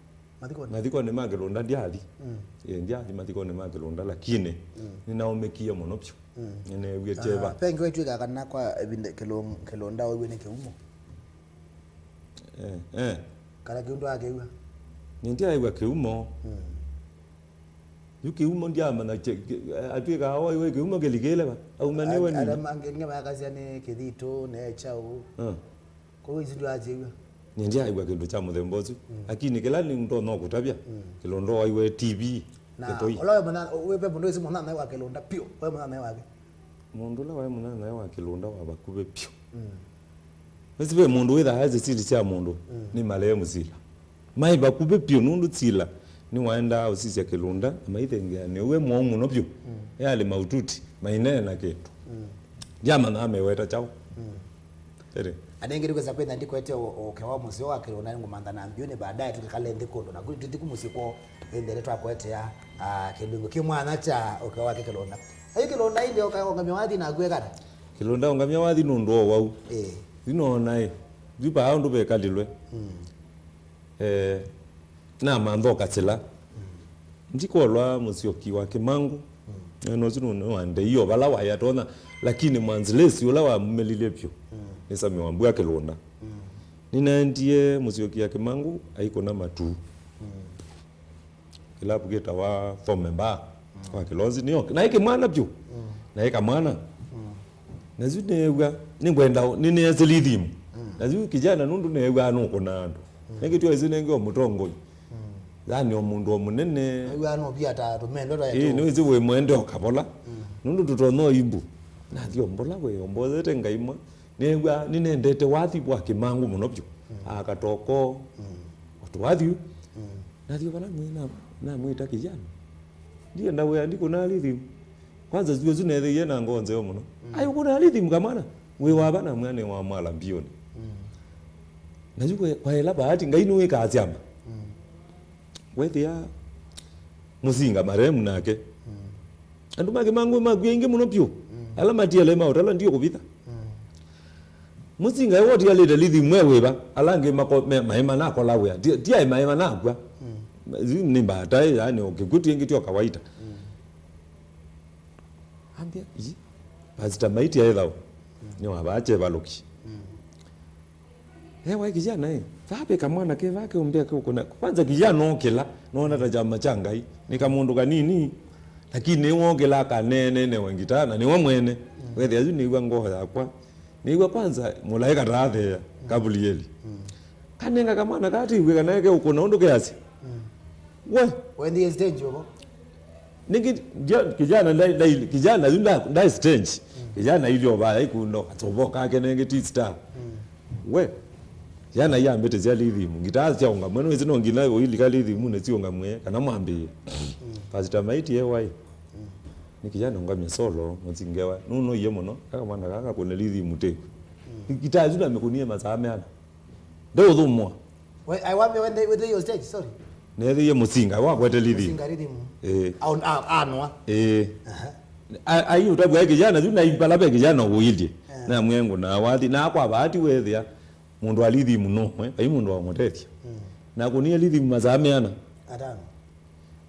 Mathikonĩ? Mathikonĩ ma Kĩlũnda ndyathi. Mm. Ĩĩ, ndyathi mathikonĩ ma Kĩlũnda, lakini, mm, nĩnaũmĩkie mũno vyũ. Mm. Nĩneewie kyeva. Ah, vengi waitw'ĩka kana kwa ĩvinda Kĩlũ-, Kĩlũnda waiwe nĩ kĩumo? Eh, eh. Kana kĩundo akĩw'a? Nĩndyaĩw'a kĩumo. Mm. Yu kĩumo ndyamanya kye-, kye-, atw'ĩka waiwe kĩumo kĩlikĩle va? Aumaniwe nini? Ala mangĩ nginya mayakasya nĩ kĩthitũ, nĩ kyaũ. Ah. Kwoou isu ndyasyĩw'a. Nĩndyaĩw'a kĩndũ kya mũthemba ũsu. Mm. Lakini kĩla nĩ ndonya kũtavya, mm, Kĩlũnda waiwe T V. Na kĩthũi. Ũla we mũna-, we ve mũndũ wĩsĩ mũnyanyae wa Kĩlũnda piũ, we mũnyanyae wake? Mũndũ ũla waĩ mũnyanyae wa Kĩlũnda wa vakuvĩ piũ. Mm. Wĩsĩ ve mũndũ wĩthaa esĩ sili sya mũndũ, mm, nĩ marehemu Sila. Maĩ vakuvĩ piũ nũndũ Sila nĩwaendaa ũsisya Kĩlũnda na maithengeanĩa. We mwaũ mũno vyũ. Mm. Yalĩ maututi, maineena kĩndũ. Mm. Ndyamanyaa meweta kyaũ. Mm. Ĩrĩ. Anengĩ nĩkwĩsa kwĩtha ndikwete ũ-, ũkeo wa mũsyĩ wa Kĩlũnda, nĩngũmantha na mbiũ nĩ baadaye tũkĩkale nthĩ kũndũ. Na kwitũ tũthi kũmũsyĩ kwoo, ĩndĩ twakwetea, ah, kĩlungu kĩ mwanya kya ũkeo wake Kĩlũnda. Ayu Kĩlũnda ĩndĩ ũkaũngamya wathi naku ekana? Kĩlũnda ũngamya wathi nũndũ wa wau. Ĩĩ. Yu noona ĩ, yu vaa ũndũ vekalilwe. Mm. Eh, namantha ũkasila. Mm. Ndikolwa Mũsyoki wa Kĩmangũ. Mm. Ena ũsu nũ-, nĩwandeie o vala waĩ atonya, lakini mwanzilesi ũla wamumĩlilye vyũ, mm, nĩ Sami wa Mbua Kĩlũnda. Mm. Nĩnaendie Mũsyoki ya Kĩmangũ aikũna matu. Mm. Kĩlavu kĩtawa Thome Bar, mm, kwa Kĩlonzi, nĩyo, naĩ kĩmwana vyũ. Mm. Naĩ kamwana. Mm. Na yu neew'a, nĩngwenda, nĩneesĩ lithimu. Mm. Na yu kijana nũndũ neew'aa nũkũna andũ. Mm. Nĩngĩtw'a ĩsu nĩngĩ o mũtongoi. Mm. Yaani o mũndũ o mũnene. Neew'aa nũvia ta tũmendwa twa. Ĩĩ, nĩwĩsĩ wĩ mwende o kavola. Mm. Nũndũ tũtonya o imbu. Nathi o mbola we, o mbozete Ngai mwa. Neew'aa, nĩnendete wathi wa Kĩmangũ mũno vyũ. Mm. Akatoko. Mm. O tũwathi. Mm. Nathi o vala mwĩ na, namwĩta kijana. Ndienda wĩa ndikũna lithimu. Kwanza zuo zu neethĩie na ngoo nzeo mũno. Mm. Ai, ũkũna lithimu kamwana? Wĩ wa va? Na mwana wa mwala mbioni. Mm. Na yu we, kwaela bahati, Ngai nĩwĩkaa syama. Mm. Wethĩa Mũsinga marehemu nake. Mm. Andũ ma Kĩmangũ makw'a aingĩ mũno vyũ. Mm. Ala matiele maũtala ndio kũvitha. Mm. Mũsinga wotialĩte lithimu e wĩva, ala angĩ mako-, me-, maema nakola wĩa. Ti, ti aĩ maema nakw'a. Mm. Yu nĩ mbata, yaani, o kĩkw'ũ ti ĩngĩ tyo kawaita. Mm. Ambĩa, "Ii, Pastor Maiti aĩ thaũ?" Mm. Nĩ wa vaa Kyevalũki. Mm. Eh, waĩ kijana, eh. Vaa ve kamwana ke vaa keũmbĩa keũkũna. Kwanza kijana okĩla, nona ta kyama kya Ngai. Nĩ kamũndũ kanini, lakini nĩwokĩla akaneenenewe ngitaa, na nĩwe mwene. Mm. Wethĩa yu nĩw'a ngoo yakwa. Nĩw'a kwanza mũlaĩka taatheea, mm, Gabrieli. Mm. Kanenga kamwana kaa tĩw'e kana keũkũna ũndũ keasya. Mm. We. Wendie stage ũvo? Nĩngĩ, ndia-, kijana ndai-, ndai-, kijana yu nda-, ndai stage. Mm. Kijana ilio vaya ikundo, atsovo kake nenge ti star. Mm. We. Kijana yambĩte sya lithimu. Ngitaa syaũngamwe, nĩwĩsĩ no nginya ũilika lithimunĩ siũngamwe, kana mwambĩĩe. Mm. Pastor Maiti e waĩ. Mm. Nĩ kijana ũngamya solo, mũsingewa. Nũnoie mũno, kaka mwana kaka kũne lithimu tĩku. Mm. Ngitaa yu namĩkũnie masaa meana. Ndeũthũmũa. We, I want me when they, with your stage, sorry. Neethĩie mũsinga, wakwete lithimu. Mũsinga lithimu. Ĩĩ. Au, a, anwa. Ĩĩ. Aha. A, ai ũtavua kijana, yu na imbala ve kijana ũilie. Eh. Na mwengo na wathi, na kwa bahati wethĩa, mũndũ wa lithimu no, eh, ai mũndũ wa mũtethya. Mm. Na kũnie lithimu masaa meana? Atano.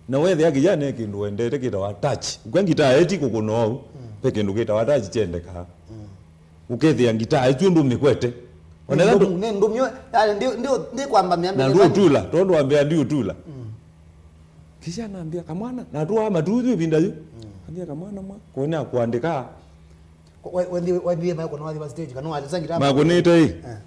Na wethĩa kĩya ne kĩndũ wendete kĩtawa touch. Kwa ngitaa eti kũkũna ũu, mm, ve kĩndũ kĩtawa touch kyendekaa. Mm. Ũkethĩa ngitaa ĩsu ndũmĩkwete. Ona ĩla ndũ- Nĩ ndũmio, yani, ndi, ndi, ndi kwamba mĩambĩlĩ na ndũtula, tondũ wambĩa ndiũtula. Mm. Kisha nambĩa, "Kamwana, na tũwa matuzu ĩvinda yu." Mm. Ambĩa, "Kamwana mwa, kone akũandĩka." Wa-, wa-, wathi-, wathie maiko na wathi va stage, kana walisa ngitaa? Makũnĩte ĩ? Eh.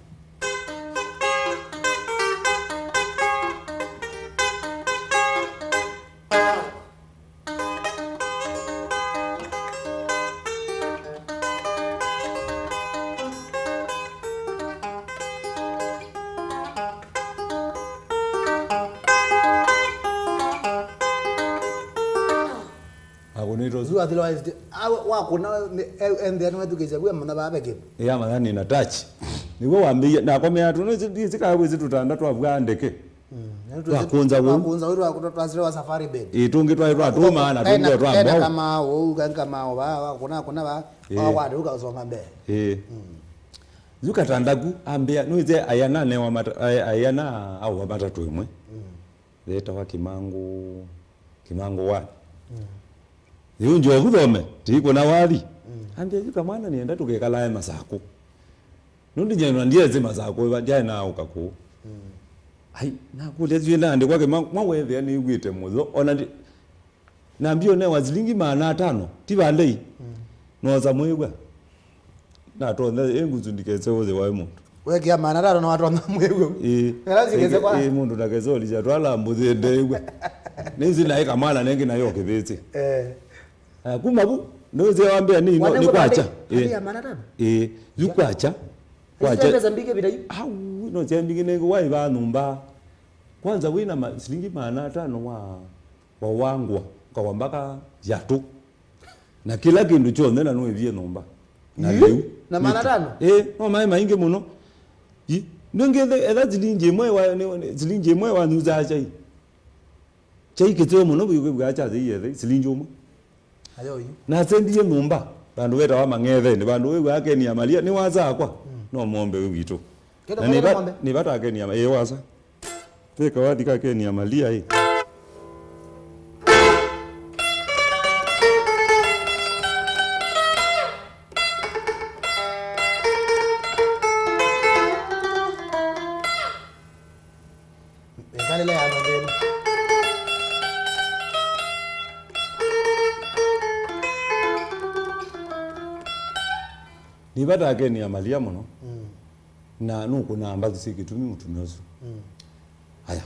Akũnĩtwe ũsu. Yu otherwise, a, wakũna, e, e, nthĩa nĩwethukĩĩsya, wĩ amanya vaa ve kĩndũ. Ĩ, amanya nĩ na touch. Nĩw'o wambĩie, nakomea tũnũ, ĩsi, ĩsi kaĩ wĩsĩ tũtanda twavwaa ndeke. Mm. Twakũnza wau. Twakũnza wau, twa-, twa-, twasire wa safari bed. Ĩ, tũngĩ twaĩ twatũma, na tũngĩ twa mbau. Kaĩ na kamaa ũu, kaĩ kamaa ũu, vaa, wakũna, kũna vaa, ĩ, wakwata, ũkasonga mbee. Ĩ. Mm. Yu katanda ku, ambĩa, nũĩsĩ ayana anewa mata-, ay-, ayana aũa matatũ ĩmwe. Mm. Yetawa Kĩmangũ, Kĩmangũ one. Mm. Yu njovu thome, tikũna wathi. Mm. Ambĩa, "Yu kamwana nĩenda tũkekalae Masakũ." Nũndũ nyie ona ndyesĩ Masakũ, ĩva ndyaĩ naaũka kũu. Mm. Ai, nakũlya, "Yu naandĩkwa Kĩmangũ, mwa wethĩa nĩw'ĩte mũyo." Ona ndi-, na mbio newa silingi maana atano, ti vandei. Mm. Noosa mwĩw'a. Natonya, ĩ ngusu ndikese ũthĩ waĩ mũndũ. Wekĩa maana atano na watonya mwĩw'a. Ĩ. Nĩla sikese kwa. Ĩ, mũndũ ndakese ũlisya twala mbũthĩ ndeew'a. Nĩnzi naĩ kamwana nengi nayo kĩvĩsĩ. Eh. Ah, kuma vu, nĩwĩsĩ wambĩa nĩ, nĩ kwacha. Ĩ. Ĩ. Yu kwacha. Kwacha. Pesa mbingĩ vita yu? Au, no cia mbingĩ nengi waĩ va nyũmba. Kwanza wĩna ma-, silingi maana atano wa, wa wangwa, kawamba ka yatũ. Na kĩla kĩndũ kyonthe na nũĩvie nyũmba. Na yu? Lĩu. Na maana atano? Ĩ, no maĩ maingĩ mũno. Ĩ, nĩngĩ etha silingi ĩmwe wa, nĩ, nĩ, silingi ĩmwe wanyusaa chai. Chai kĩseo mũno, wĩw'aa kya chai yethe, silingi ũmwe. Ayo yu. Nasembie nyũmba, vandũ vetawa Mang'ethenĩ, vandũ wĩw'aa Keni ya Malia, nĩ wasa akwa, mm, no mombe wĩ witũ. Kĩndũ na kĩrĩa nĩva-, mombe? Nĩvata Keni ya Ma-, ĩ wasa. Ĩ kawathi ka Keni ya Malia ĩ. Ĩkalĩle ya nthĩnĩ. Nĩvata Keni ya Malia mũno. Mm. Na nũkũnaa mbathi syĩ kĩtumi mũtumĩa ũsu. Mm. Aya.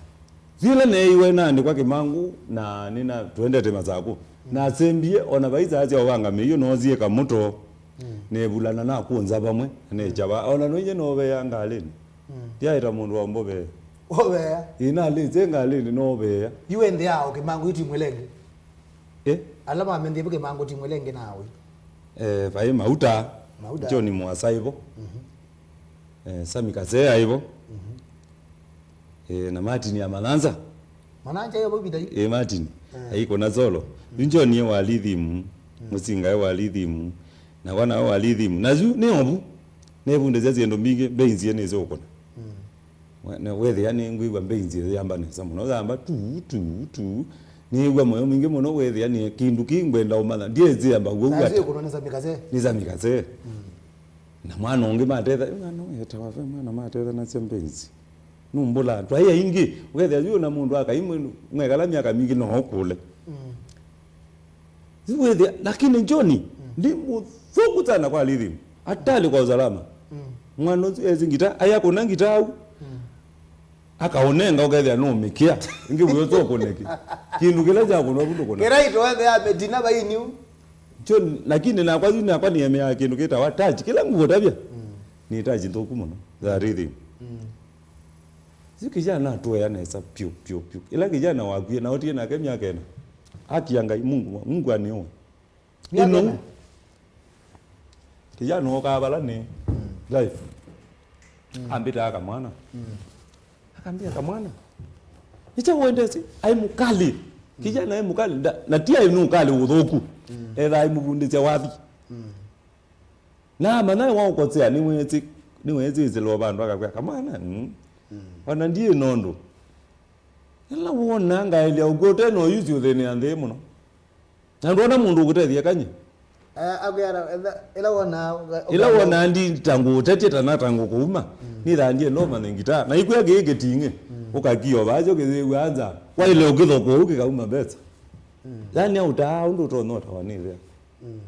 Yĩla neeiwe naandĩkwa Kĩmangũ na nĩna twendete Masakũ. Mm. Nasembie, ona vai saa sya ũvanga mĩio noosie kamũto. Mm. Nevulana nakũnza vamwe, na nekya va. Ona noinye noveea ngalĩnĩ. Mm. Ndyaĩta mũndũ wa mbovee. Oveea? Ĩ, nalĩte ngalĩnĩ noveea. Yu endeaa o Kĩmangũ yu timwĩlenge? Eh? Ala mamenthie vu Kĩmangũ timwĩlenge na awi? Eh, vai Mauta. Mauta. John Mwasa ivo. Mhm. Eh, Sami Kasea ivo. Mhm. Eh, na Martin ya Mananza. Mananza yo vo ĩvinda yu? Eh, Martin. Eh. Aikũna solo. Mm. Yu John ye wa lithium. Mm. Mũsinga ye wa lithium. Na wana we wa lithium. Na yu nĩ ovu. Nĩvundĩsya syĩndũ mbingĩ, mbenzie nĩsĩ ũkũna. Mm. We-, na wethĩa nĩngwĩw'a mbenzie yamba nesa mũno. Yamba tu, tu, tu. Nĩw'a mũyo mwingĩ mũno wethĩa nĩ kĩndũ kĩ ngwenda ũmanya. Ndiesĩ yamba w'o. Na ata. Ĩkũnwa nĩ Sami Kasea? Nĩ Sami Kasea. Mm. Na mwana ũngĩ matetha, mwana ũyũ etawa ve mwana matetha nasya mbenzi. Numbula, twaĩ aingĩ, ũkethĩa yu na mũndũ akai mwenu, mwekala myaka mingĩ no ũkũle. Mm. Yu wĩthĩa, lakini John, mm, ndi mũthũku sana kwa lithium. Hatari kwa usalama. Mm. Mwana ũsu esi ngita, aya kũna ngita au. Mm. Akaũnenga ũkethĩa nũmĩkĩa. Ingĩ wĩyo so kũneki. Kĩndũ kĩla kya kũnwa vundu kũna. Kĩra ito wethe ya metina vainiu. John, lakini nakwa yu nakwa nĩemeaa kĩndũ kĩtawa touch. Kĩla ngũkũtavya. Mm. Nĩ touch nthũku mũno. Ya lithium. Mm. Yu kijana atũea nesa piũ, piũ, piũ. Ĩla kijana wakwie, na ũtie nake myaka ĩna. Haki ya Ngai, Mungu, Mungu aniua. Myaka ĩna? Ĩno. Kijana okaa vala nĩ, mm, life. Mm. Ambĩtaa kamwana. Mm. Akambĩa kamwana. Nĩkya wendesĩ, ai mũkalĩ. Mm. Kijana ai mũkalĩ, nda-, na ti ai nũkalĩ ũthũku. Mm. Etha ai mũvundĩsya wathi. Mm. Na amanya waũkosea, nĩwĩsĩ-, nĩwĩsĩsĩlwa vandũ akakwĩa, "Kamwana, mm. Mm. Ona ndiĩ nondũ." Ĩla wonaa ngaĩlya ũkw'o ũte na ũyusi ũthĩnĩa nthĩ mũno. Na ndwona mũndũ ũkũtethya kanyĩ. Eh, akwĩra, ĩla, ĩla wonaa ũka-, ĩla ũka- wonaa ndi ta ngũũtetye ta nata ngũkũuma, nĩthaa ndienda ũmanye ngitaa. Na ikwĩa kĩĩ kĩting'ĩ, ũkakia o vakyo kĩyĩw'a nza. Waĩle ũkĩthokwa ũu kĩkauma mbesa. Yani aũtaa ũndũ ũtonya ũtawa nĩ ĩthea.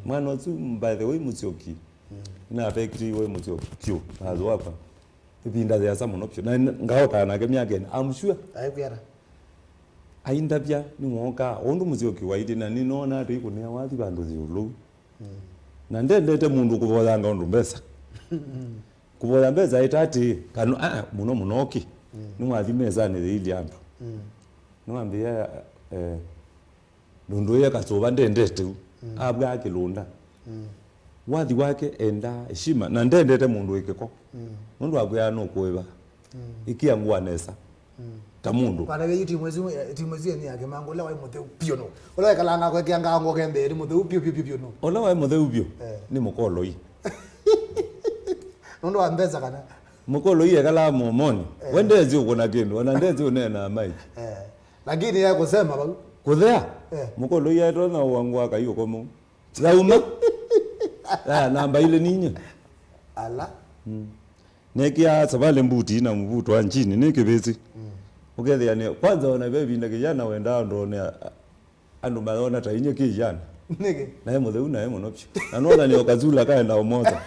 Mwana ũsu, by the way, Mũsyoki, nĩnavekitiwe Mũsyoki vyũ, nathi wakwa. Ĩvinda yĩasa mũno vyũ. Na ngaokaa nake myaka ĩna, I'm sure. Aikwĩra. Aindavya, nĩwookaa, ũndũ Mũsyoki waĩtye, na nĩnoonaa tũikũnĩa wathi vandũ yĩũlũ. Na ndendete mũndũ kũvoyanga ũndũ mbesa. Kũvoya mbesa ĩta atĩĩ, kana, aa, mũno mũno oki. Nĩwathi mesanĩ yĩilye andũ. Nĩwambĩĩa, eh, ndũndũ ĩye kasũva ndendete u. Avwaa kĩlũnda. Wathi wake endaa heshima, na ndendete mũndũ wĩ kĩko. Nũndũ akwĩaa nũkũĩva. Ĩkĩa ngũa nesa. Ta mũndũ. Kwanavya yu timu ĩsu, eh, timu ĩsu yenyu ya Kĩmangũ, ũla waĩ mũtheu piũ nũ? Ũla wekalanga kwekea ngango kembee, nĩ mũtheu piũ, piũ, piũ, piũ nũ? Ũla waĩ mũtheu vyũ, eh, nĩ Mũkoloi. Nũndũ wa mbesa kana? Mũkoloi ekalaa mũomonĩ. Eh. We ndesi ũkũna kĩndũ, ona ndesi ũneenaa maiki. Eh. Lakini ya kusema vau. Kũthea? Eh. Mũkoloi etonya ũwangwa kai ũkomo. Yauma. Aya, namba ilĩ ninye. Ala. Mm. Nekĩa savali mbuti na mvuto wa njini, nĩ kĩvĩsĩ. Mm. Ũkethĩa nĩ, kwanza ona ve ĩvinda kĩyana wendaa ndone a-, andũ mayona ta inyie kĩyana. Nĩkĩ? Naĩ mũtheu naĩ mũno vyũ. Na nona nĩ okazula kaenda ũmosa.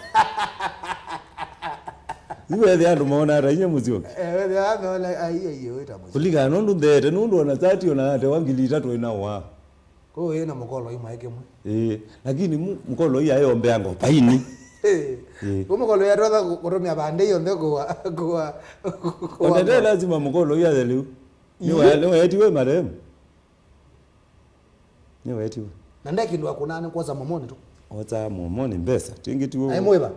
Yu wethĩa andũ maona ta inyie Mũsyoki. Eh, wethĩa andũ ona, ai, ai, wĩta Mũsyoki. Kũlingana nũndũ ntheete, nũndũ ona sati ona atewa ngili itatũ ĩna wa. Kũu ĩĩ na Mũkoloi mwaĩ kĩmwe. Ĩĩ, lakini mu-, Mũkoloi aĩ ombeanga paini. Ĩĩ. Ĩĩ. Kũ Mũkoloi atonya kũ-, kũtũmĩa vandĩ yonthe kũwa, kũwa, kũwa. Ona nde lazima Mũkoloi aye lĩu. Nĩwe, ĩĩ, nĩweetiwe marehemu. Nĩweetiwe. Na nde kĩndũ akũnaa nĩ kwosa mũomonĩ tu. Osa mũomonĩ mbesa, tingĩ tiwe. Aĩ mũĩva?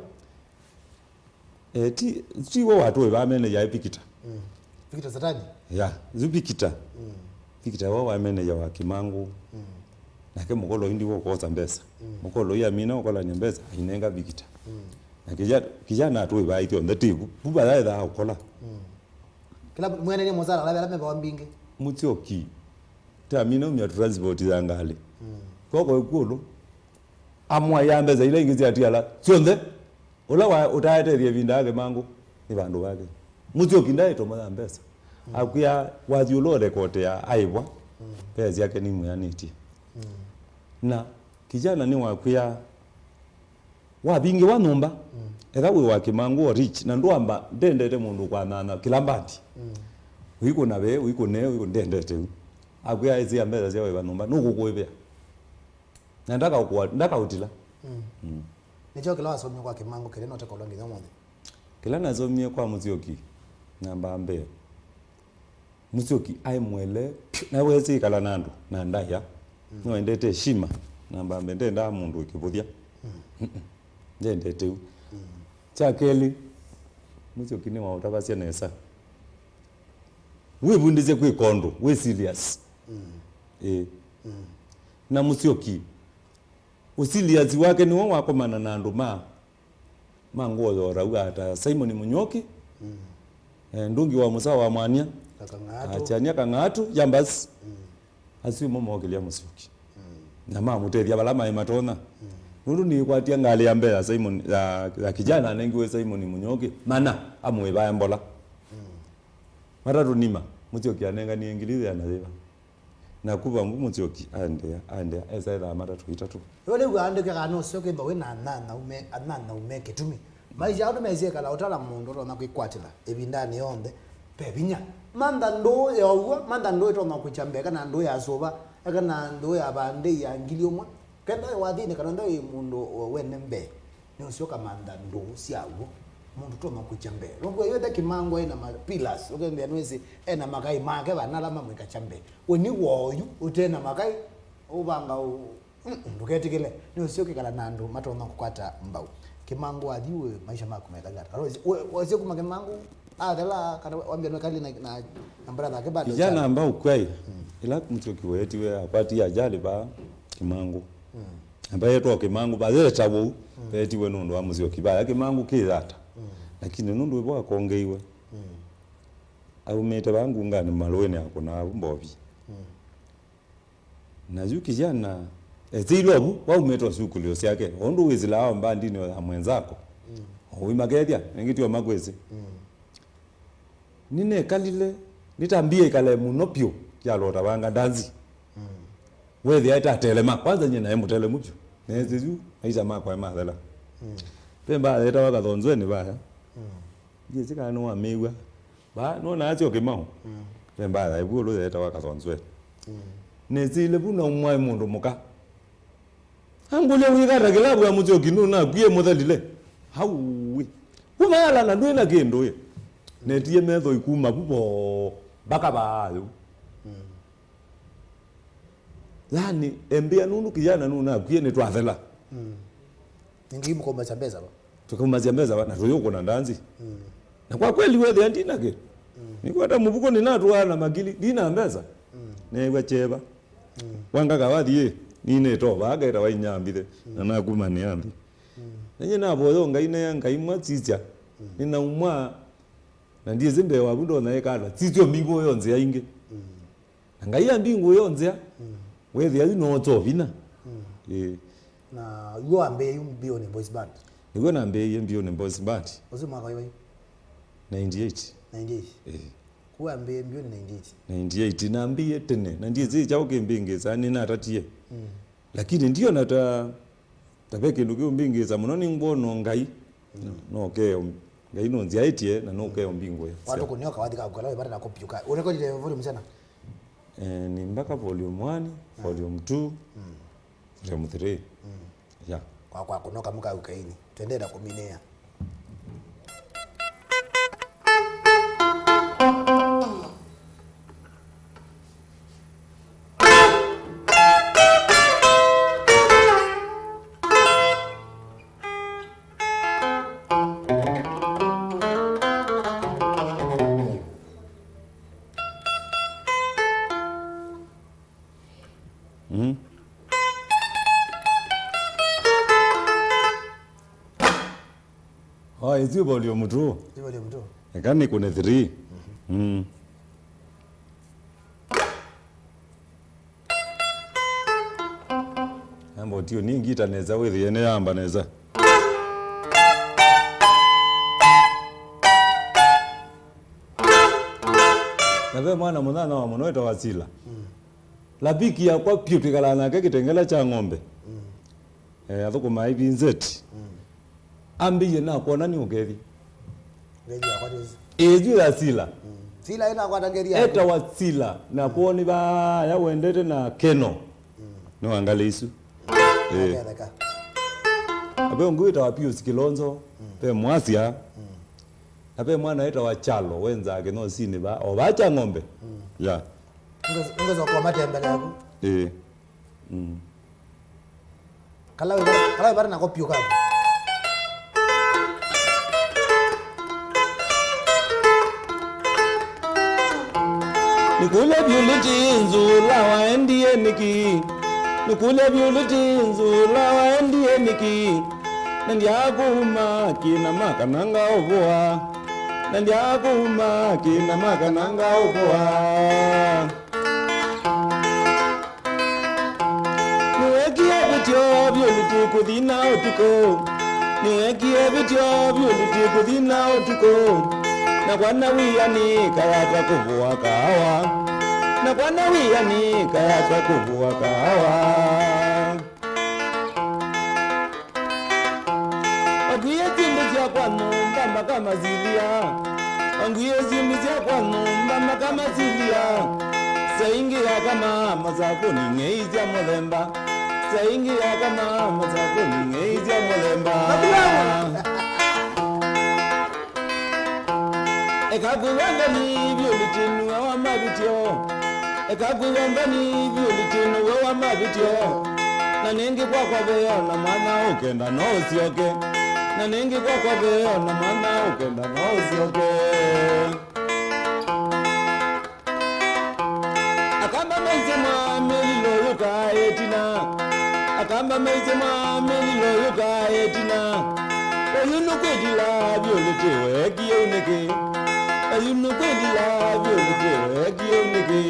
Eh, ti, ti we watũĩvaa manager aĩ Vikita. Mm. Vikita Satani? Ya, yu Vikita. Mm. Vikita wa, wa manager wa Kĩmangũ. Mm. Nake Mũkoloi ndiwe ũkosa mbesa. Mm. Mũkoloi amina ũkolany'a mbesa, ainenga Vikita. Mm. Na kija, kijana atũĩvaa ithyonthe tivu, vuva yaethaa ũkola. Mm. Kĩla mwene nĩ mũsala, ala vela meva mbingĩ. Mũsyoki. Tamina umya transport ya ngalĩ. Mm. Koko ĩkũlũ. Amwaĩa mbesa ila ingĩ syatiala syonthe. Ũla wa-, ũtaetethya ĩvinda yake mangũ nĩ vandũ vake. Mũsyoki ndaĩ tomo ya mbesa. Mm. Akwĩa wathi ũla ũrekotea aĩvwa, mm, mbesa syake nimwĩanĩtye. Mm. Na kijana nĩwakwĩa, wavingĩwa nyũmba, mm, etha wĩ wa Kĩmangũ o rich, na ndwamba, ndendete mũndũ kwanana kĩla mbandi. Mm. Ũikũna ve, ũikũne, ũikũ-, ndendete u. Akwĩa ĩsĩa mbesa sya wĩva nyũmba, nũkũkũĩvĩa. Na ndakaũkũa-, ndakaũtila. Mm. Mm. Nĩkyo kĩla wasomie kwa Kĩmangũ kĩnene ũtekolwa nginya ũmũnthĩ? Kĩla nasomie kwa Mũsyoki, namba mbee. Mũsyoki aĩ mwele, na wesĩ ĩkala na andũ, na ndaĩa. Mm. Nĩwendete heshima, namba mbee, ndendaa mũndũ ũkĩvũthya. Mm. Mm-mm. Ndendete u. Mm. Kya kelĩ, Mũsyoki nĩwaũtavasya nesa. Wĩvundĩsye kwĩka ũndũ, wĩ serious. Mm. Ĩĩ. Mm. Na Mũsyoki, ũsiliasi wake nĩwe wakomana na andũ ma, ma ngũa ya ũrau ata Simon Mũnyuoki, mm, eh, Ndungi wa Mũsawa wa Mwania, Kakang'atũ. Achania Kang'atũ, Jambas. Mm. Asu mo mookĩlya Mũsyoki. Mm. Na mamũtethya vala maĩ matonya. Mm. Nũndũ nĩkwatia ngalĩ ya mbee ya Simon, ya, ya kijana anengiwe Simon Mũnyuoki, mana amũĩvae mbola. Mm. Matatũ nima, Mũsyoki anenganie ngili ĩana yĩva. Na kuva mbu Mũsyoki aendeea, aendeea, esa ethaa matatũ itatũ. Yo rĩu andĩke kana ũseo kĩtho wĩ na anyanyaũ me, anyanyaũ me kĩtumi. Maisha andũ mesyĩkala ũtala mũndũ ũtonya kwĩkwatĩla ĩvindanĩ yonthe. Ve vinya. Mantha ndũũ ya ũw'o, mantha ndũũ ĩtonya kũkya mbee, kana ndũũ ya sũva, kana ndũũ ya vandĩi ya ngili ũmwe. Kenda wĩ wathinĩ kana onthe wĩ mũndũ wene mbee, nĩ ũsyoka mantha ndũũ sya w'o. Mũndũ ũtonya kũkya mbee. Nũkwĩa yu etha Kĩmangũ ena ma pillars, ũkethĩa nĩwĩsĩ ena makai make vana ala mamwĩkakya mbee. We nĩ woyu, ũte na makai, ũvanga ũ-, mm, mm, ndũketĩkĩle. Nĩ ũseo ũkĩkala na andũ matonya kũkwata mbau. Kĩmangũ wathi wĩ maisha maku mekali ata? Kana wĩsĩ-, we-, wesĩ kuma Kĩmangũ athela, kana wambia nĩwekali na, na, na brother ake bado? Kijana ambao kwai, mm, ila Mũsyoki weetiwe akwati ajali va Kĩmangũ. Mm. Ambaye etwa Kĩmangũ, vayeta vau, mm, veetiwe nũndũ wa Mũsyoki. Vaya Kĩmangũ kĩyata. Mm. Lakini nũndũ ĩvo akongeiwe. Mm. Aumĩte vaa ngunganĩ malũĩnĩ akũnaa vu mbovi. Mm. Na yu kijana, esĩilwe vu, waumĩte o sukulu syake. O ũndũ wĩsĩlaa o mbandinĩ o ya mwenzako. Mm. O ũimakethya, nĩngĩ tio makwĩsĩ. Mm. Nĩnekalile, nĩtambie ĩkale mũno pyũ, yalota vanga ndanzi. Mm. Wethĩa ĩtatelema, kwanza nyie naĩ mũtelemu pyũ. Nesĩ yu, maisha makwa mathela. Mm. Ve mbaa yetawa Kathonzweni vaya. Mm. Ndiĩsĩ kana nĩwamĩw'a. Vaa, nona asyo kĩmao. Mm. Ve mbaa ya ĩvuũlũ yetawa Kathonzweni. Mm. Nesĩile vu naumwa mũndũ mũka. Angũlya wĩkata kĩlavu ya Mũsyoki nũnakwie mũthelile. Hauĩ. Kuma yala na ndwĩ na kĩndũ ĩ. Netie metho ikuma vu voo. Mpaka vaayo. Mm. Yaani, embĩa nũndũ kijana nũnakwie nĩtwathela. Mm. Nĩngĩ mũkaumasya mbesa va? Tũkaumasya mbesa va, na tũyũkũna ndanzi. Mm. Na kwa kweli wethĩa ndinake. Mm. Nĩkwata mũvuko nĩnatũaa na makili, ndina mbesa. Mm. Neew'a kyeva. Mm. Wangaka wathiĩ, ninĩtova, aketawa inyambithe, mm, na nakumanĩa nthĩ. Mm. Na nyie navoya Ngai, nea Ngai mwa sisya. Mm. Nĩnaumwa, na ndiĩsĩ mbee wavu ndonya ĩkata. Sisyo mbingũe o nzĩa ingĩ. Mm. Na Ngai ambingũe o nzĩa, mm, wethĩa yu no to vinya. Mm. Ĩĩ. Na w'o wambĩĩe yu Mbiũnĩ Boys Band? Nĩw'o nambĩĩie Mbiũnĩ Boys Band. Ũsu mwaka wĩva yu? Ninety-eight. Ninety-eight. Ĩĩ. Kũu wambĩĩe Mbiũnĩ ninety-eight? Ninety-eight. Nambĩĩe tene. Na ndiĩsĩ kyaũ kĩmbĩngĩsaa, nĩnatatie. Mm. Lakini ndiona ta, ta ve kĩndũ kĩũmbĩngĩĩsa mũno, nĩngwona Ngai. Mm. No, nokeo, Ngai nũnzyaĩtye na nũkeo mbingũe. Watũkũnĩa kawathi kaku kala wĩvata nako pyũ ka. Ũrekodile volume syana? Eh, nĩ mpaka volume one, ah, volume two, mm, volume three. Mm. Yeah. Kwa, kwa kũnoka mũka ũkaini. Twendee na kũminĩa. Mm. Oh, ĩsu volume two. Ĩsu volume two. Eka nĩkũne three. Mhm. Mm. Amba ũtio nĩ ngita nesa, wĩthĩe nĩyamba nesa. Na ve mwana mũnana wa mũno wĩtawa Sila. Mm. Lapiki yakwa pyũ twĩkalaa nake kĩtengela kya ng'ombe. Mm. Eh, athũkũmaa I P Z. Mm. Ambĩie nakwona nĩ ũkethi. Ngethi yakwa tĩsĩ. Ĩĩ, yu ya Sila. Mm. Sila ĩnakwata ngethi yaku. Etawa Sila, na kwoni vaya wendete na Keno. Mm. Nĩ wa ngalĩ isu. Ĩĩ. Aketheka. Na ve ũngĩ wĩtawa Pius Kilonzo, mm, ve Mwasia. Mm. Na ve mwana wĩtawa Chalo, wenzaa kĩnyosinĩ va, o va kya ng'ombe. Mm. Ya. Ngezo-, ngezo kwa matembele yaku. Ĩĩ. Mm. Kala wĩvata, kala wĩvata nako pyũ kaku. Nĩkũlya vyũ lĩtĩ nzũla waendie nĩkĩ? Nĩkũlya vyũ lĩtĩ nzũla waendie nĩkĩ? Na ndyakũma kĩna makananga ũvũa. Na ndyakũma kĩna makananga ũvũa. Nĩwekie ĩvĩtyo vyũ lĩtĩ kũthi na ũtukũ. Nĩwekie ĩvĩtyo vyũ lĩtĩ kũthi na ũtukũ. Na kwana wia nĩ kayata kũvũa kaawa. Na kwana wia nĩ kayata kũvũa kaawa. Angwie syĩndũ syakwa nyũmba makamasilia. Angwie syĩndũ syakwa nyũmba makamasilia. Saingĩ yakama masakũni ng'ei sya mũthemba. Saingĩ yakama masakũni ng'ei sya mũthemba. Eka kwĩw'a nthoni vyũ lĩtĩ nue wa mavĩtyo. Eka kwĩw'a nthoni vyũ lĩtĩ nue wa mavĩtyo. Na nĩngĩ kwakwa ve o na mwanya ũkenda no ũsyoke. Na nĩngĩ kwakwa ve o na mwanya ũkenda no ũsyoke. Akamba maisye mwa mĩlilo yũkaa ĩtina. Akamba maisye mwa mĩlilo yũkaa ĩtina. Ũyu nũkwĩtila vyũ lĩtĩ weekie nĩkĩ? Yu nũkwĩlila vyũ nĩkĩ weekie nĩkĩ?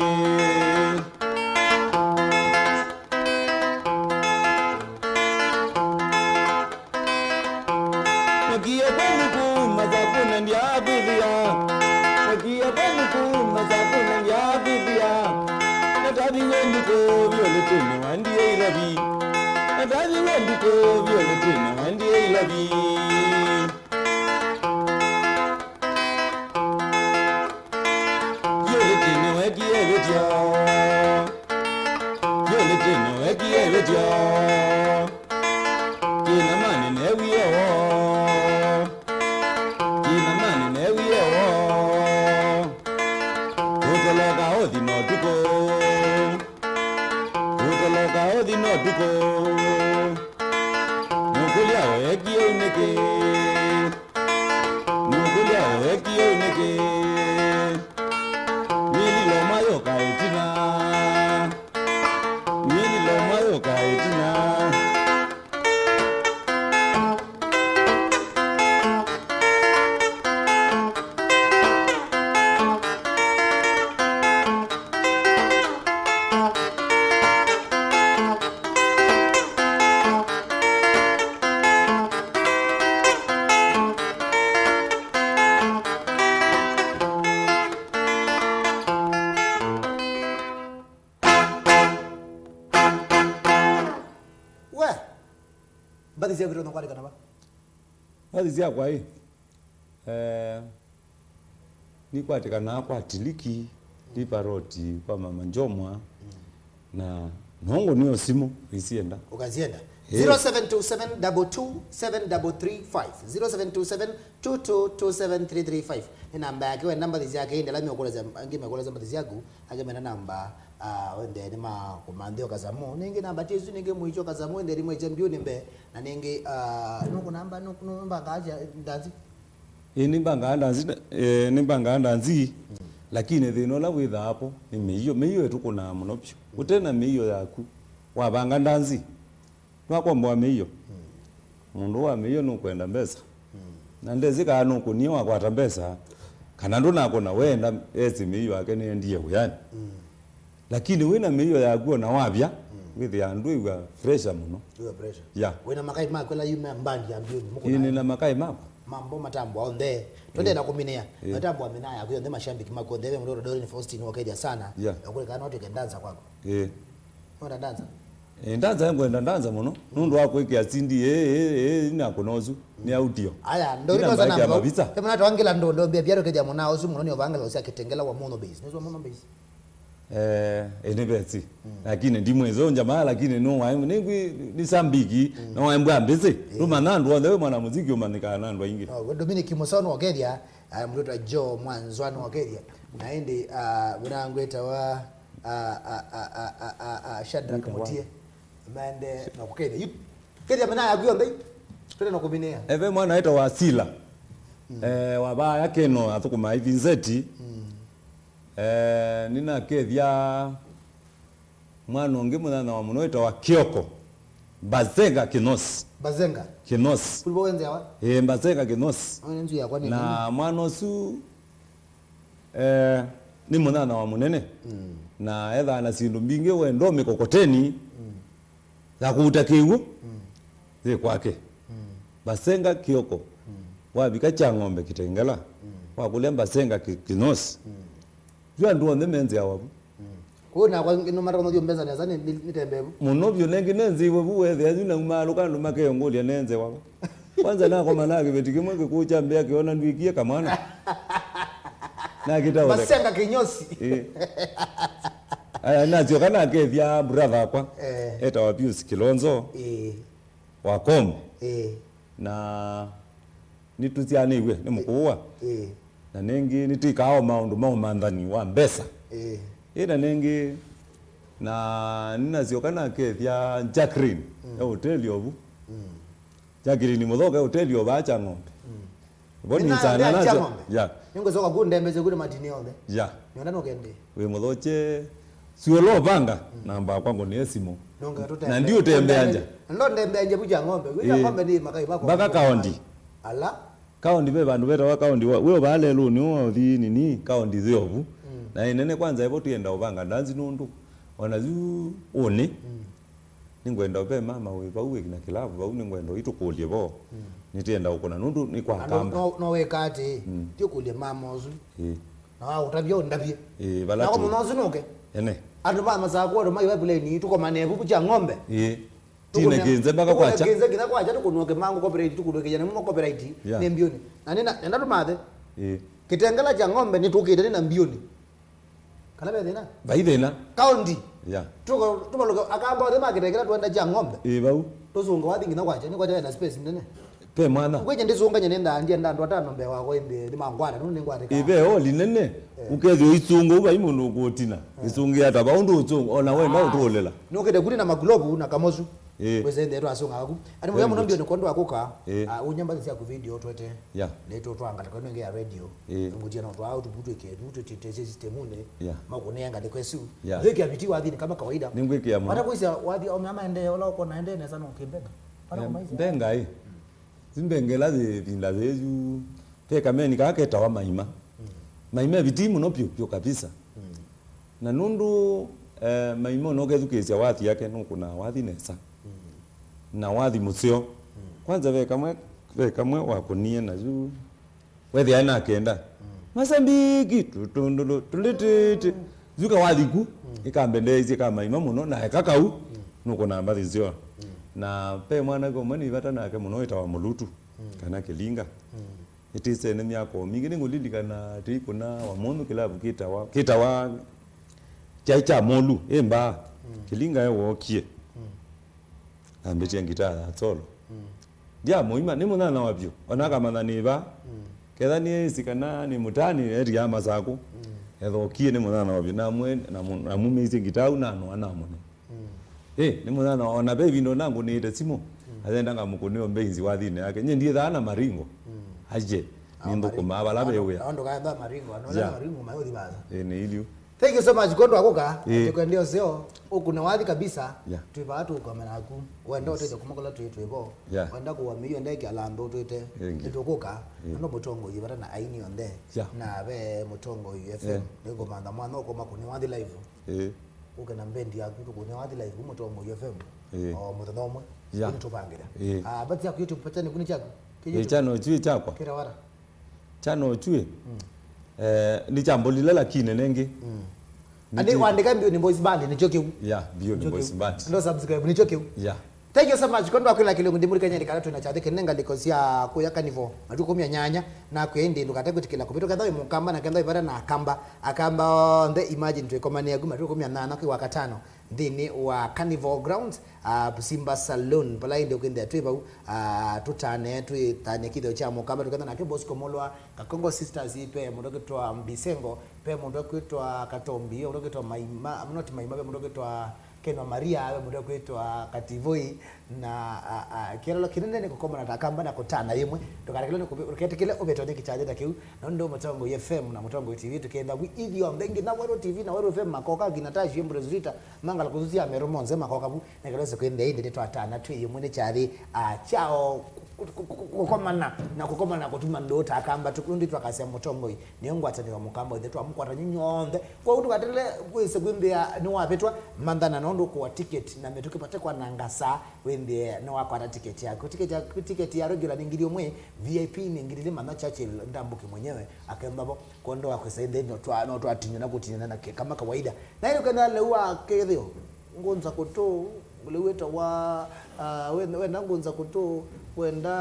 Nakie kwenyu kuma Sakuna ndyakwĩthĩa. Nakie kwenyu kuma Sakuna ndyakwĩthĩa. Nataviwe ndukũ vyũlĩtĩnĩ wa ndie Ilovi. Nataviwe ndukũ vyũlĩtĩnĩ wa ndie Ilovi. Vyũlĩtĩnĩ weekie ĩvĩtyo. Vyũlĩtĩnĩ weekie ĩvĩtyo. Kĩnamanĩ neewie woo. Kĩnamanĩ neewie woo. Ũtoloka ũthi na ũtukũ. Ũtoloka ũthi na ũtukũ. Nũkũlya weekie nĩkĩ? Nũkũlya weekie nĩkĩ? Nĩlilo mayũka ĩtina. Nĩlilo mayũka ĩtina. We, mbathi syaku itonya kwatĩkana va? Mbathi syakwa ĩ, eh, nikwatĩkanaa kwa Tiliki, River Road, kwa Mama Njomwa, na nongo nĩyo simũ isienda. Ũkasienda. Eh. Zero seven two seven double two seven double three five. Zero seven two seven two two two seven three three five. Nĩ namba yake, wenda mbathi syake, ĩndĩ ala mekũlasya, angĩ mekũlasya mbathi syaku, angĩ mena namba, ah, wende nĩ ma kũmanthĩa kasamũ. Nĩngĩ namba ti ĩsu, nĩngĩ mũicho kasamũ, ĩndĩ ĩlimwe ĩkya mbiũ nĩ mbee. Na nĩngĩ, ah, nũkũnamba, nũkũnamba nganzi. Ĩĩ, nĩmbangaa ndanzi, eh, nĩmbangaa ndanzi, lakini thĩna ũla wĩthaa apo nĩ mĩio. Mĩio ĩtũkũnaa mũno vyũ. Ũte na mĩio yaku, wavanga ndanzi, nĩwakomboa mĩio. Mũndũ wa mĩio nũkwenda mbesa. Na ndesĩ kana nũkũnie wakwata mbesa, kana ndũnakũna, weenda esĩ mĩio yake nĩendie wĩanĩ. Lakini wĩna mĩio yaku ona wavya, wĩthĩaa ndwĩw'a pressure mũno. Ndwĩw'a pressure. Yeah. Wĩna makai maku ala yume mbandi ya mbiũnĩ, mũkũna. Ĩĩ, nĩna makai makwa. Mambo matambwa onthe. Twende na kũminĩa. Ĩĩ. Matambwa mina yaku yonthe, mashambiki maku onthe, ve mũndũ Doreen Faustin wakethia sana. Yeah. Yakũlĩkana no twĩke dancer kwaku. Ĩĩ. Wenda dancer? Ĩĩ, dancer ngwenda dancer mũno. Nũndũ wa kwĩkĩa C D ĩĩ, ĩĩ, ĩĩ, ĩĩ, ĩna kũna ũsu. Nĩ autio. Aya, ndori ina kwanza mbaiki ya namba. Mavisa. Kemana twangila ndo ndo mbia biaro kethia mũna ũsu mũno nĩ ovangela ũsia Kitengela wa Mono Base. Nĩswa Mono Base. Eh, ĩnĩ vesi. Lakini ndimwĩsĩ ũnjamaa, lakini no wae nĩngwi nĩ sambiki, no wae mbwa mbĩsĩ. Ndũmanya andũ onthe, wĩ mwana muziki ũmanyĩkaa na andũ aingĩ. No, we Dominic Musono okethia, ah, mũndũ ta Joe Mwanzwa no okethia. Na ĩndĩ, ah, wĩna ngwĩtawa, ah, ah, ah, Shadrack Mutie. Mende na kũkethia. Yu, kethia mena yaku yonthe. Twende na kũminĩa. Eve mwana wĩtawa Sila. Eh, wa vaya keno athũkũma I V Z. Eh, nĩnakethya mwana ũngĩ mũnyanyawa mũno wĩtawa Kioko. Bazenga Kinosi. Bazenga? Kinosi. Kũlipo wenzeawa? Ĩĩ, Bazenga Kinosi. Ona nzu yakwa nĩ nini. Na mwana ũsu, eh, nĩ mũnyanyawa mũnene. Na ethaa na syĩndũ mbingĩ wendo mĩkokoteni. Ya kũuta kĩw'ũ yĩ kwake. Basenga Kioko. Wavika Kyang'ombe Kitengela, wakũlya Basenga Ki-, Kinosi. Yu andũ onthe menzĩawa vu. Kũu nakwa nũmata kũnothio mbesa nesa nĩ, nĩ, nĩtembee vu. Mũno vyũ nengĩ nenzĩiwe vu, wethĩa yu naumaalũka andũ makeyongũlya nenzĩwa va. Kwanza nakoma na kĩveti kĩmwe kĩkũũ kya mbĩa kĩona ndwĩkie kamwana. Nakĩtaũle. Basenga Kinyosi. Ĩĩ. Aya, nasyoka nakethya brother akwa. Eh. Etawa Pius Kilonzo. Ĩĩ. Wa Kombo. Ĩĩ. Na nĩtũsyaanĩw'e nĩ mũkũũa. Ĩĩ. Na nĩngĩ nĩtwĩkaa o maũndũ ma ũmanthani wa mbesa. Ĩĩ. Ĩ na nĩngĩ, na nĩnasyoka nakethya Jacqueline, e hoteli ovu. Jacqueline Mũthoka, hoteli o vaa Kyang'ombe. Vo nĩ sana nasyo. Ya. Nĩngũcoka ku ndembesye ku na matini onthe. Ya. Nĩona nũkendee. Wĩ mũthoche. Siũla ũvanga, namba yakwa ngũnĩe simũ. Na ndiũtembeanja. Ndo ndembeanje vu Kyang'ombe. Wĩ Kyang'ombe nĩ makai vako. Mpaka kaondi. Ala. Kaũndi ve vandũ vetawa kaũndi wa, wĩ ũvaa lelũnĩ ũũ wa ũthi nini, kaũndi thĩ ovu. Mm. Na ĩnene kwanza evo tũyenda ũvanga ndanzi nũndũ. Ona yu ũnĩ. Mm. Nĩngwenda ũve mama wĩ vau wĩ na kĩlavu vau, nĩngwenda ũitũkũlye vo. Mm. Nĩtĩenda ũkũna nũndũ nĩ kwa na no, kamba. No, no wĩka atĩ, mm, ti ũkũlye mama ũsu. Ĩĩ. Na waũtavya ũndavye. Ĩĩ, vala nako tu mũno ũsu nũke. Ene. Andũ ma Masakũ, andũ ma Ivaivuleni, tũkomane vuvu kya ng'ombe. Ĩĩ. Tine kĩnze mpaka kwakya. Kĩnze nginya kwakya, tũkũnũke mangu copyright, tũkũnũke jana mũmo copyright. Yeah. Nĩ mbioni. Na nĩna, nenda tũmathe. Ĩĩ. Kĩtengela kya ng'ombe nĩtũkĩte nĩ na mbioni. Kana ve thĩna? Vai thĩna. County. Yeah. Tuko, tumaluka, akamba othe ma Kitengela twenda kya ng'ombe. Ĩ vau. Tũsunga wathi nginya kwakya, nĩ kwakya na space nene. Pe mwana. Kweje ndisunganye nenda, ndienda andũ atano mbee wakwa ĩndĩ, nĩ mangwata, nũ nĩ ngwatĩka. Ĩ ve oli nene. Eh. Ũkethĩa ũisunga, vai mũndũ ũkũtina. Eh. Ĩsungĩa ta vau ndũsunga, ona wenda, ah, ũtũũlela. Nũkĩte kuli na magulovu na kamosu. Ĩĩ. Wĩsĩ nthĩ twasũnga aku. Ani mũya mũno mbio nĩ kwondũ wa kũka. Ĩĩ. Ah, unyamba nĩ syaku video twete. Yeah. Nĩ tũ twanga kwa nenge ya radio. Ĩĩ. Ngutia no twa au tubutwe ke, tubutwe tete system une. Yeah. Makũnea ngalĩko ĩsu. Yeah. Thĩkia viti wathi nĩ kama kawaida. Nĩngwĩkĩa mũno. Hata kwĩsya wathi o mama ende ola uko na ende nesa no kimbenga. Hata, yeah, kwa maisha. Mbenga ĩ. Simbengela thĩ vinda thĩyu. Ve kameni kaa ketawa maima. Mm. Maima viti mũno piũ, piũ kabisa. Mm. Na nũndũ, eh, maima ona ũkethukĩĩsya wathi yake nũkũnaa wathi nesa. Mm. Na wathi mũseo. Mm. Kwanza ve kamwe, ve kamwe wakũnie na yu wethĩa na kenda. Mm. Masambiki, tutundulu, tulititi. Yu kawathi ku, mm, ĩkambendeeisye ka maima mũno, na eka kau, mm, nũkũnaa mbathi nzeo. Mm. Na ve mwanake ũmwe nĩ vata nake mũno wĩtawa Mũlutu, mm, kana Kĩlinga. Mm. Ĩtĩsene myaka o mingĩ, nĩngũlilikana tĩikũna wa mũndũ kĩlavu kĩtawa, kĩtawa kyaĩ kya Molu, ĩ mbaa. Mm. Kĩlinga e wookie. Mm. Ambĩtie ngitaa ya solo. Mm. Ndya mũima, nĩ mũnyanyawa vyũ. Ona akamanya nĩ va. Mm. Ketha nĩ ĩsi kana nĩ mũtani, eti ya Masakũ. Mm. Ethokie nĩ mũnyanyawa vyũ. Na mwe, na mu-, na mumĩisye ngitaa na no ana mũne. Mm. Eh, nĩ mũthenya ona ve ĩvinda ona ngũnĩĩte simũ, mm, ayenda ngamũkũnĩo mbenzi wathine yake. Nye ndiĩthaa na maringo. Mm. Aje, ah, nĩnthũkũmaa vala ve wĩa. Andũ kaenda maringo, andũ, yeah, maringo mayũthi vatha. Eh, nĩ ilyu. Thank you so much, kondo akũka. Eh. Tũkwendea ũseo, ũkũne wathi kabisa. Yeah. Twĩ vaa tũkomena naku. Wenda, yes, ũtwĩte kuma kũla twĩ, twĩ vo. Yeah. Wenda kũwa mĩio ndeke alambe ũtwĩte. Thank you. Nĩtũkũka. Eh. Andũ mũtongoi vata na aini onthe. Yeah. Na ve mũtongoi F M. Yeah. Nĩngũmantha mwana ũkoma kũne wathi live. Eh. Ũke na mbendi yaku, tũkũne wathi live kuma Mũtongoi F M. Ĩĩ. O mũthenya ũmwe. Yeah. Nĩtũvangĩra. Ĩĩ. Ah, but yaku YouTube channel kuni chaku? Ĩĩ, YouTube channel chu ĩ chakwa. Kĩra wara. Channel chu ĩ? Mm. Eh, nĩ chambulile lakini nengi. Mm. Ani wandĩka Mbioni Boys Band nĩkyo kĩu. Yeah, Mbioni Boys Band. Ndo subscribe nĩkyo kĩu. Yeah. Thank you so much. Kondo akwĩla kĩlungu ndimurikanyeni kana twĩna kyathĩ kĩnene ngalĩko sya kũya Carnival. Matukũ kũmi na nyanya. Na kwĩ ĩndĩ ndũkate kwĩtĩkĩla kũvĩtũka ketha wĩ mũkamba na ketha wĩ vata na akamba. Akamba onthe imagine twĩkomanĩa kuma tukũmia nana kwĩ wa katano nthĩnĩ wa Carnival Grounds, uh, Simba Saloon. Pala ĩndĩ ũkĩnthĩa twĩ vau, uh, tũtane, twĩtane kĩtheo kya mũkamba, tũketha nake Bosco Molwa, Kakongo Sisters, pe mũndũ kwĩtwa Mbisengo, pe mũndũ kwĩtwa Katombi, mũndũ kwĩtwa Maima, not Maima, pe mũndũ kwĩtwa Kenwa Maria, pe mũndũ kwĩtwa Kativoi, na, a, a, kĩlalo kĩnene nĩ kũkomana ta kamba na kũtana yĩmwe. Ndũkarekele nĩ kũvi-, ndũketĩkĩle ũvetwa nĩ kĩkyanja ta kĩu, nũndũ Mũtongoi F M na Mũtongoi T V tũkenda vu ithyonthe nginya Weru T V na Weru F M makoka, nginya Tashi Embroice Rita, Mangala Kuzusia Mero monthe makoka vu, na kĩlalo kĩkwendea ĩndĩ nĩtwatana twĩ yĩmwe nĩ kyathĩ, a, kyao kũ-, kũ-, kũ-, kũ-, kũkomana na kũkomana na kũtuma ndũũ ta kamba tũ-, nũndũ twakasya Mũtongoi nĩyo ngwatanĩo wa mũkamba withe twamũkwata nyinyonthe. Kwoou ndũkatele kwĩse kwĩmbĩa nĩwavĩtwa, manthana nũndũ kũwa ticket na mĩtũkĩ vate kwa na ngasa. Wĩnthĩe nĩwakwata tiketi yaku. Tiketi yaku, tiketi ya regular nĩ ngili ũmwe, V I P nĩ ngili ilĩ, mana Churchill ndambũki mwenyewe akemba vo. Kondo wa kwĩsa ĩndĩ no twa, no twatinyana kũtinyana na ke-, kama kawaida. Na ĩlĩ ũkenda lĩu wa kĩthĩo, ngũnza kũtũ, lĩu wĩtawa, ah, wenda, wenda ngũnza kũtũ, wenda,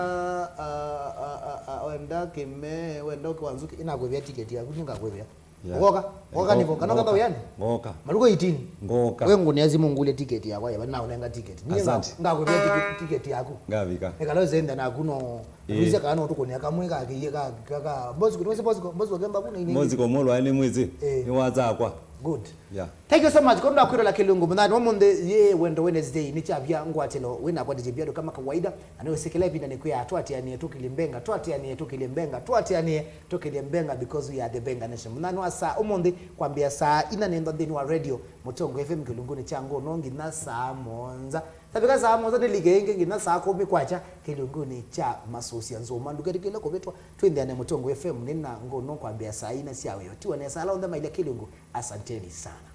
ah, ah, ah, ah, wenda kĩme, wenda ũkĩwanzuki, ĩnakwĩvĩa tiketi yaku, nĩngakwĩvĩa. Yeah. Ũkoka? Ũkoka nĩvo? Kana ũkatha wĩanĩ? Ngoka. Matukũ eighteen? Ngoka. We ngũnĩa simũ ngũlye tiketi yakwa, yava naũnenga tiketi. Niĩ nga-, asante, ngakũvĩa tiketi, tiketi yaku. Ngavika. Ĩkala ũsende naku no, ĩĩ, wĩsya kana no tũkũnĩa kamwe ka kĩie ka, ka, ka. Bosco, twese Bosco, Bosco kemba kuna ini. Bosco Molwa nĩ mwĩsĩ. Ĩĩ. Nĩ watakwa. Good. Yeah. Thank you so much. Kondo akwĩrola kĩlungu mũthani wa mũnthĩ, yĩ Wendo Wednesday, nĩ kyavya ngwatĩlo, wĩna kwa D J Biado kama kawaida. Na nĩwĩsĩkĩla ĩvinda nĩkwĩa, twatĩanĩe tũkĩlye mbenga, twatĩanĩe tũkĩlye mbenga, twatĩanĩe tũkĩlye mbenga, because we are the Benga Nation. Mũthani wa saa ũmũnthĩ, kwambĩa saa ina nĩ nthĩnĩ wa radio, Mũtongo F M kĩlungunĩ kya ngũno nginya saa mũonza. Tavika saa mũonza ndĩlike ĩngĩ nginya saa kũmi kwakya kĩlungunĩ kya Masũsya Nzũma. Ndũketĩkĩle kũvĩtwa, twĩnthĩane Mũtongo F M nĩ na ngũnũ kwambĩa saa ina sya wĩoo. Tiwa nesa ala onthe mailye kĩlungu. Asanteni sana.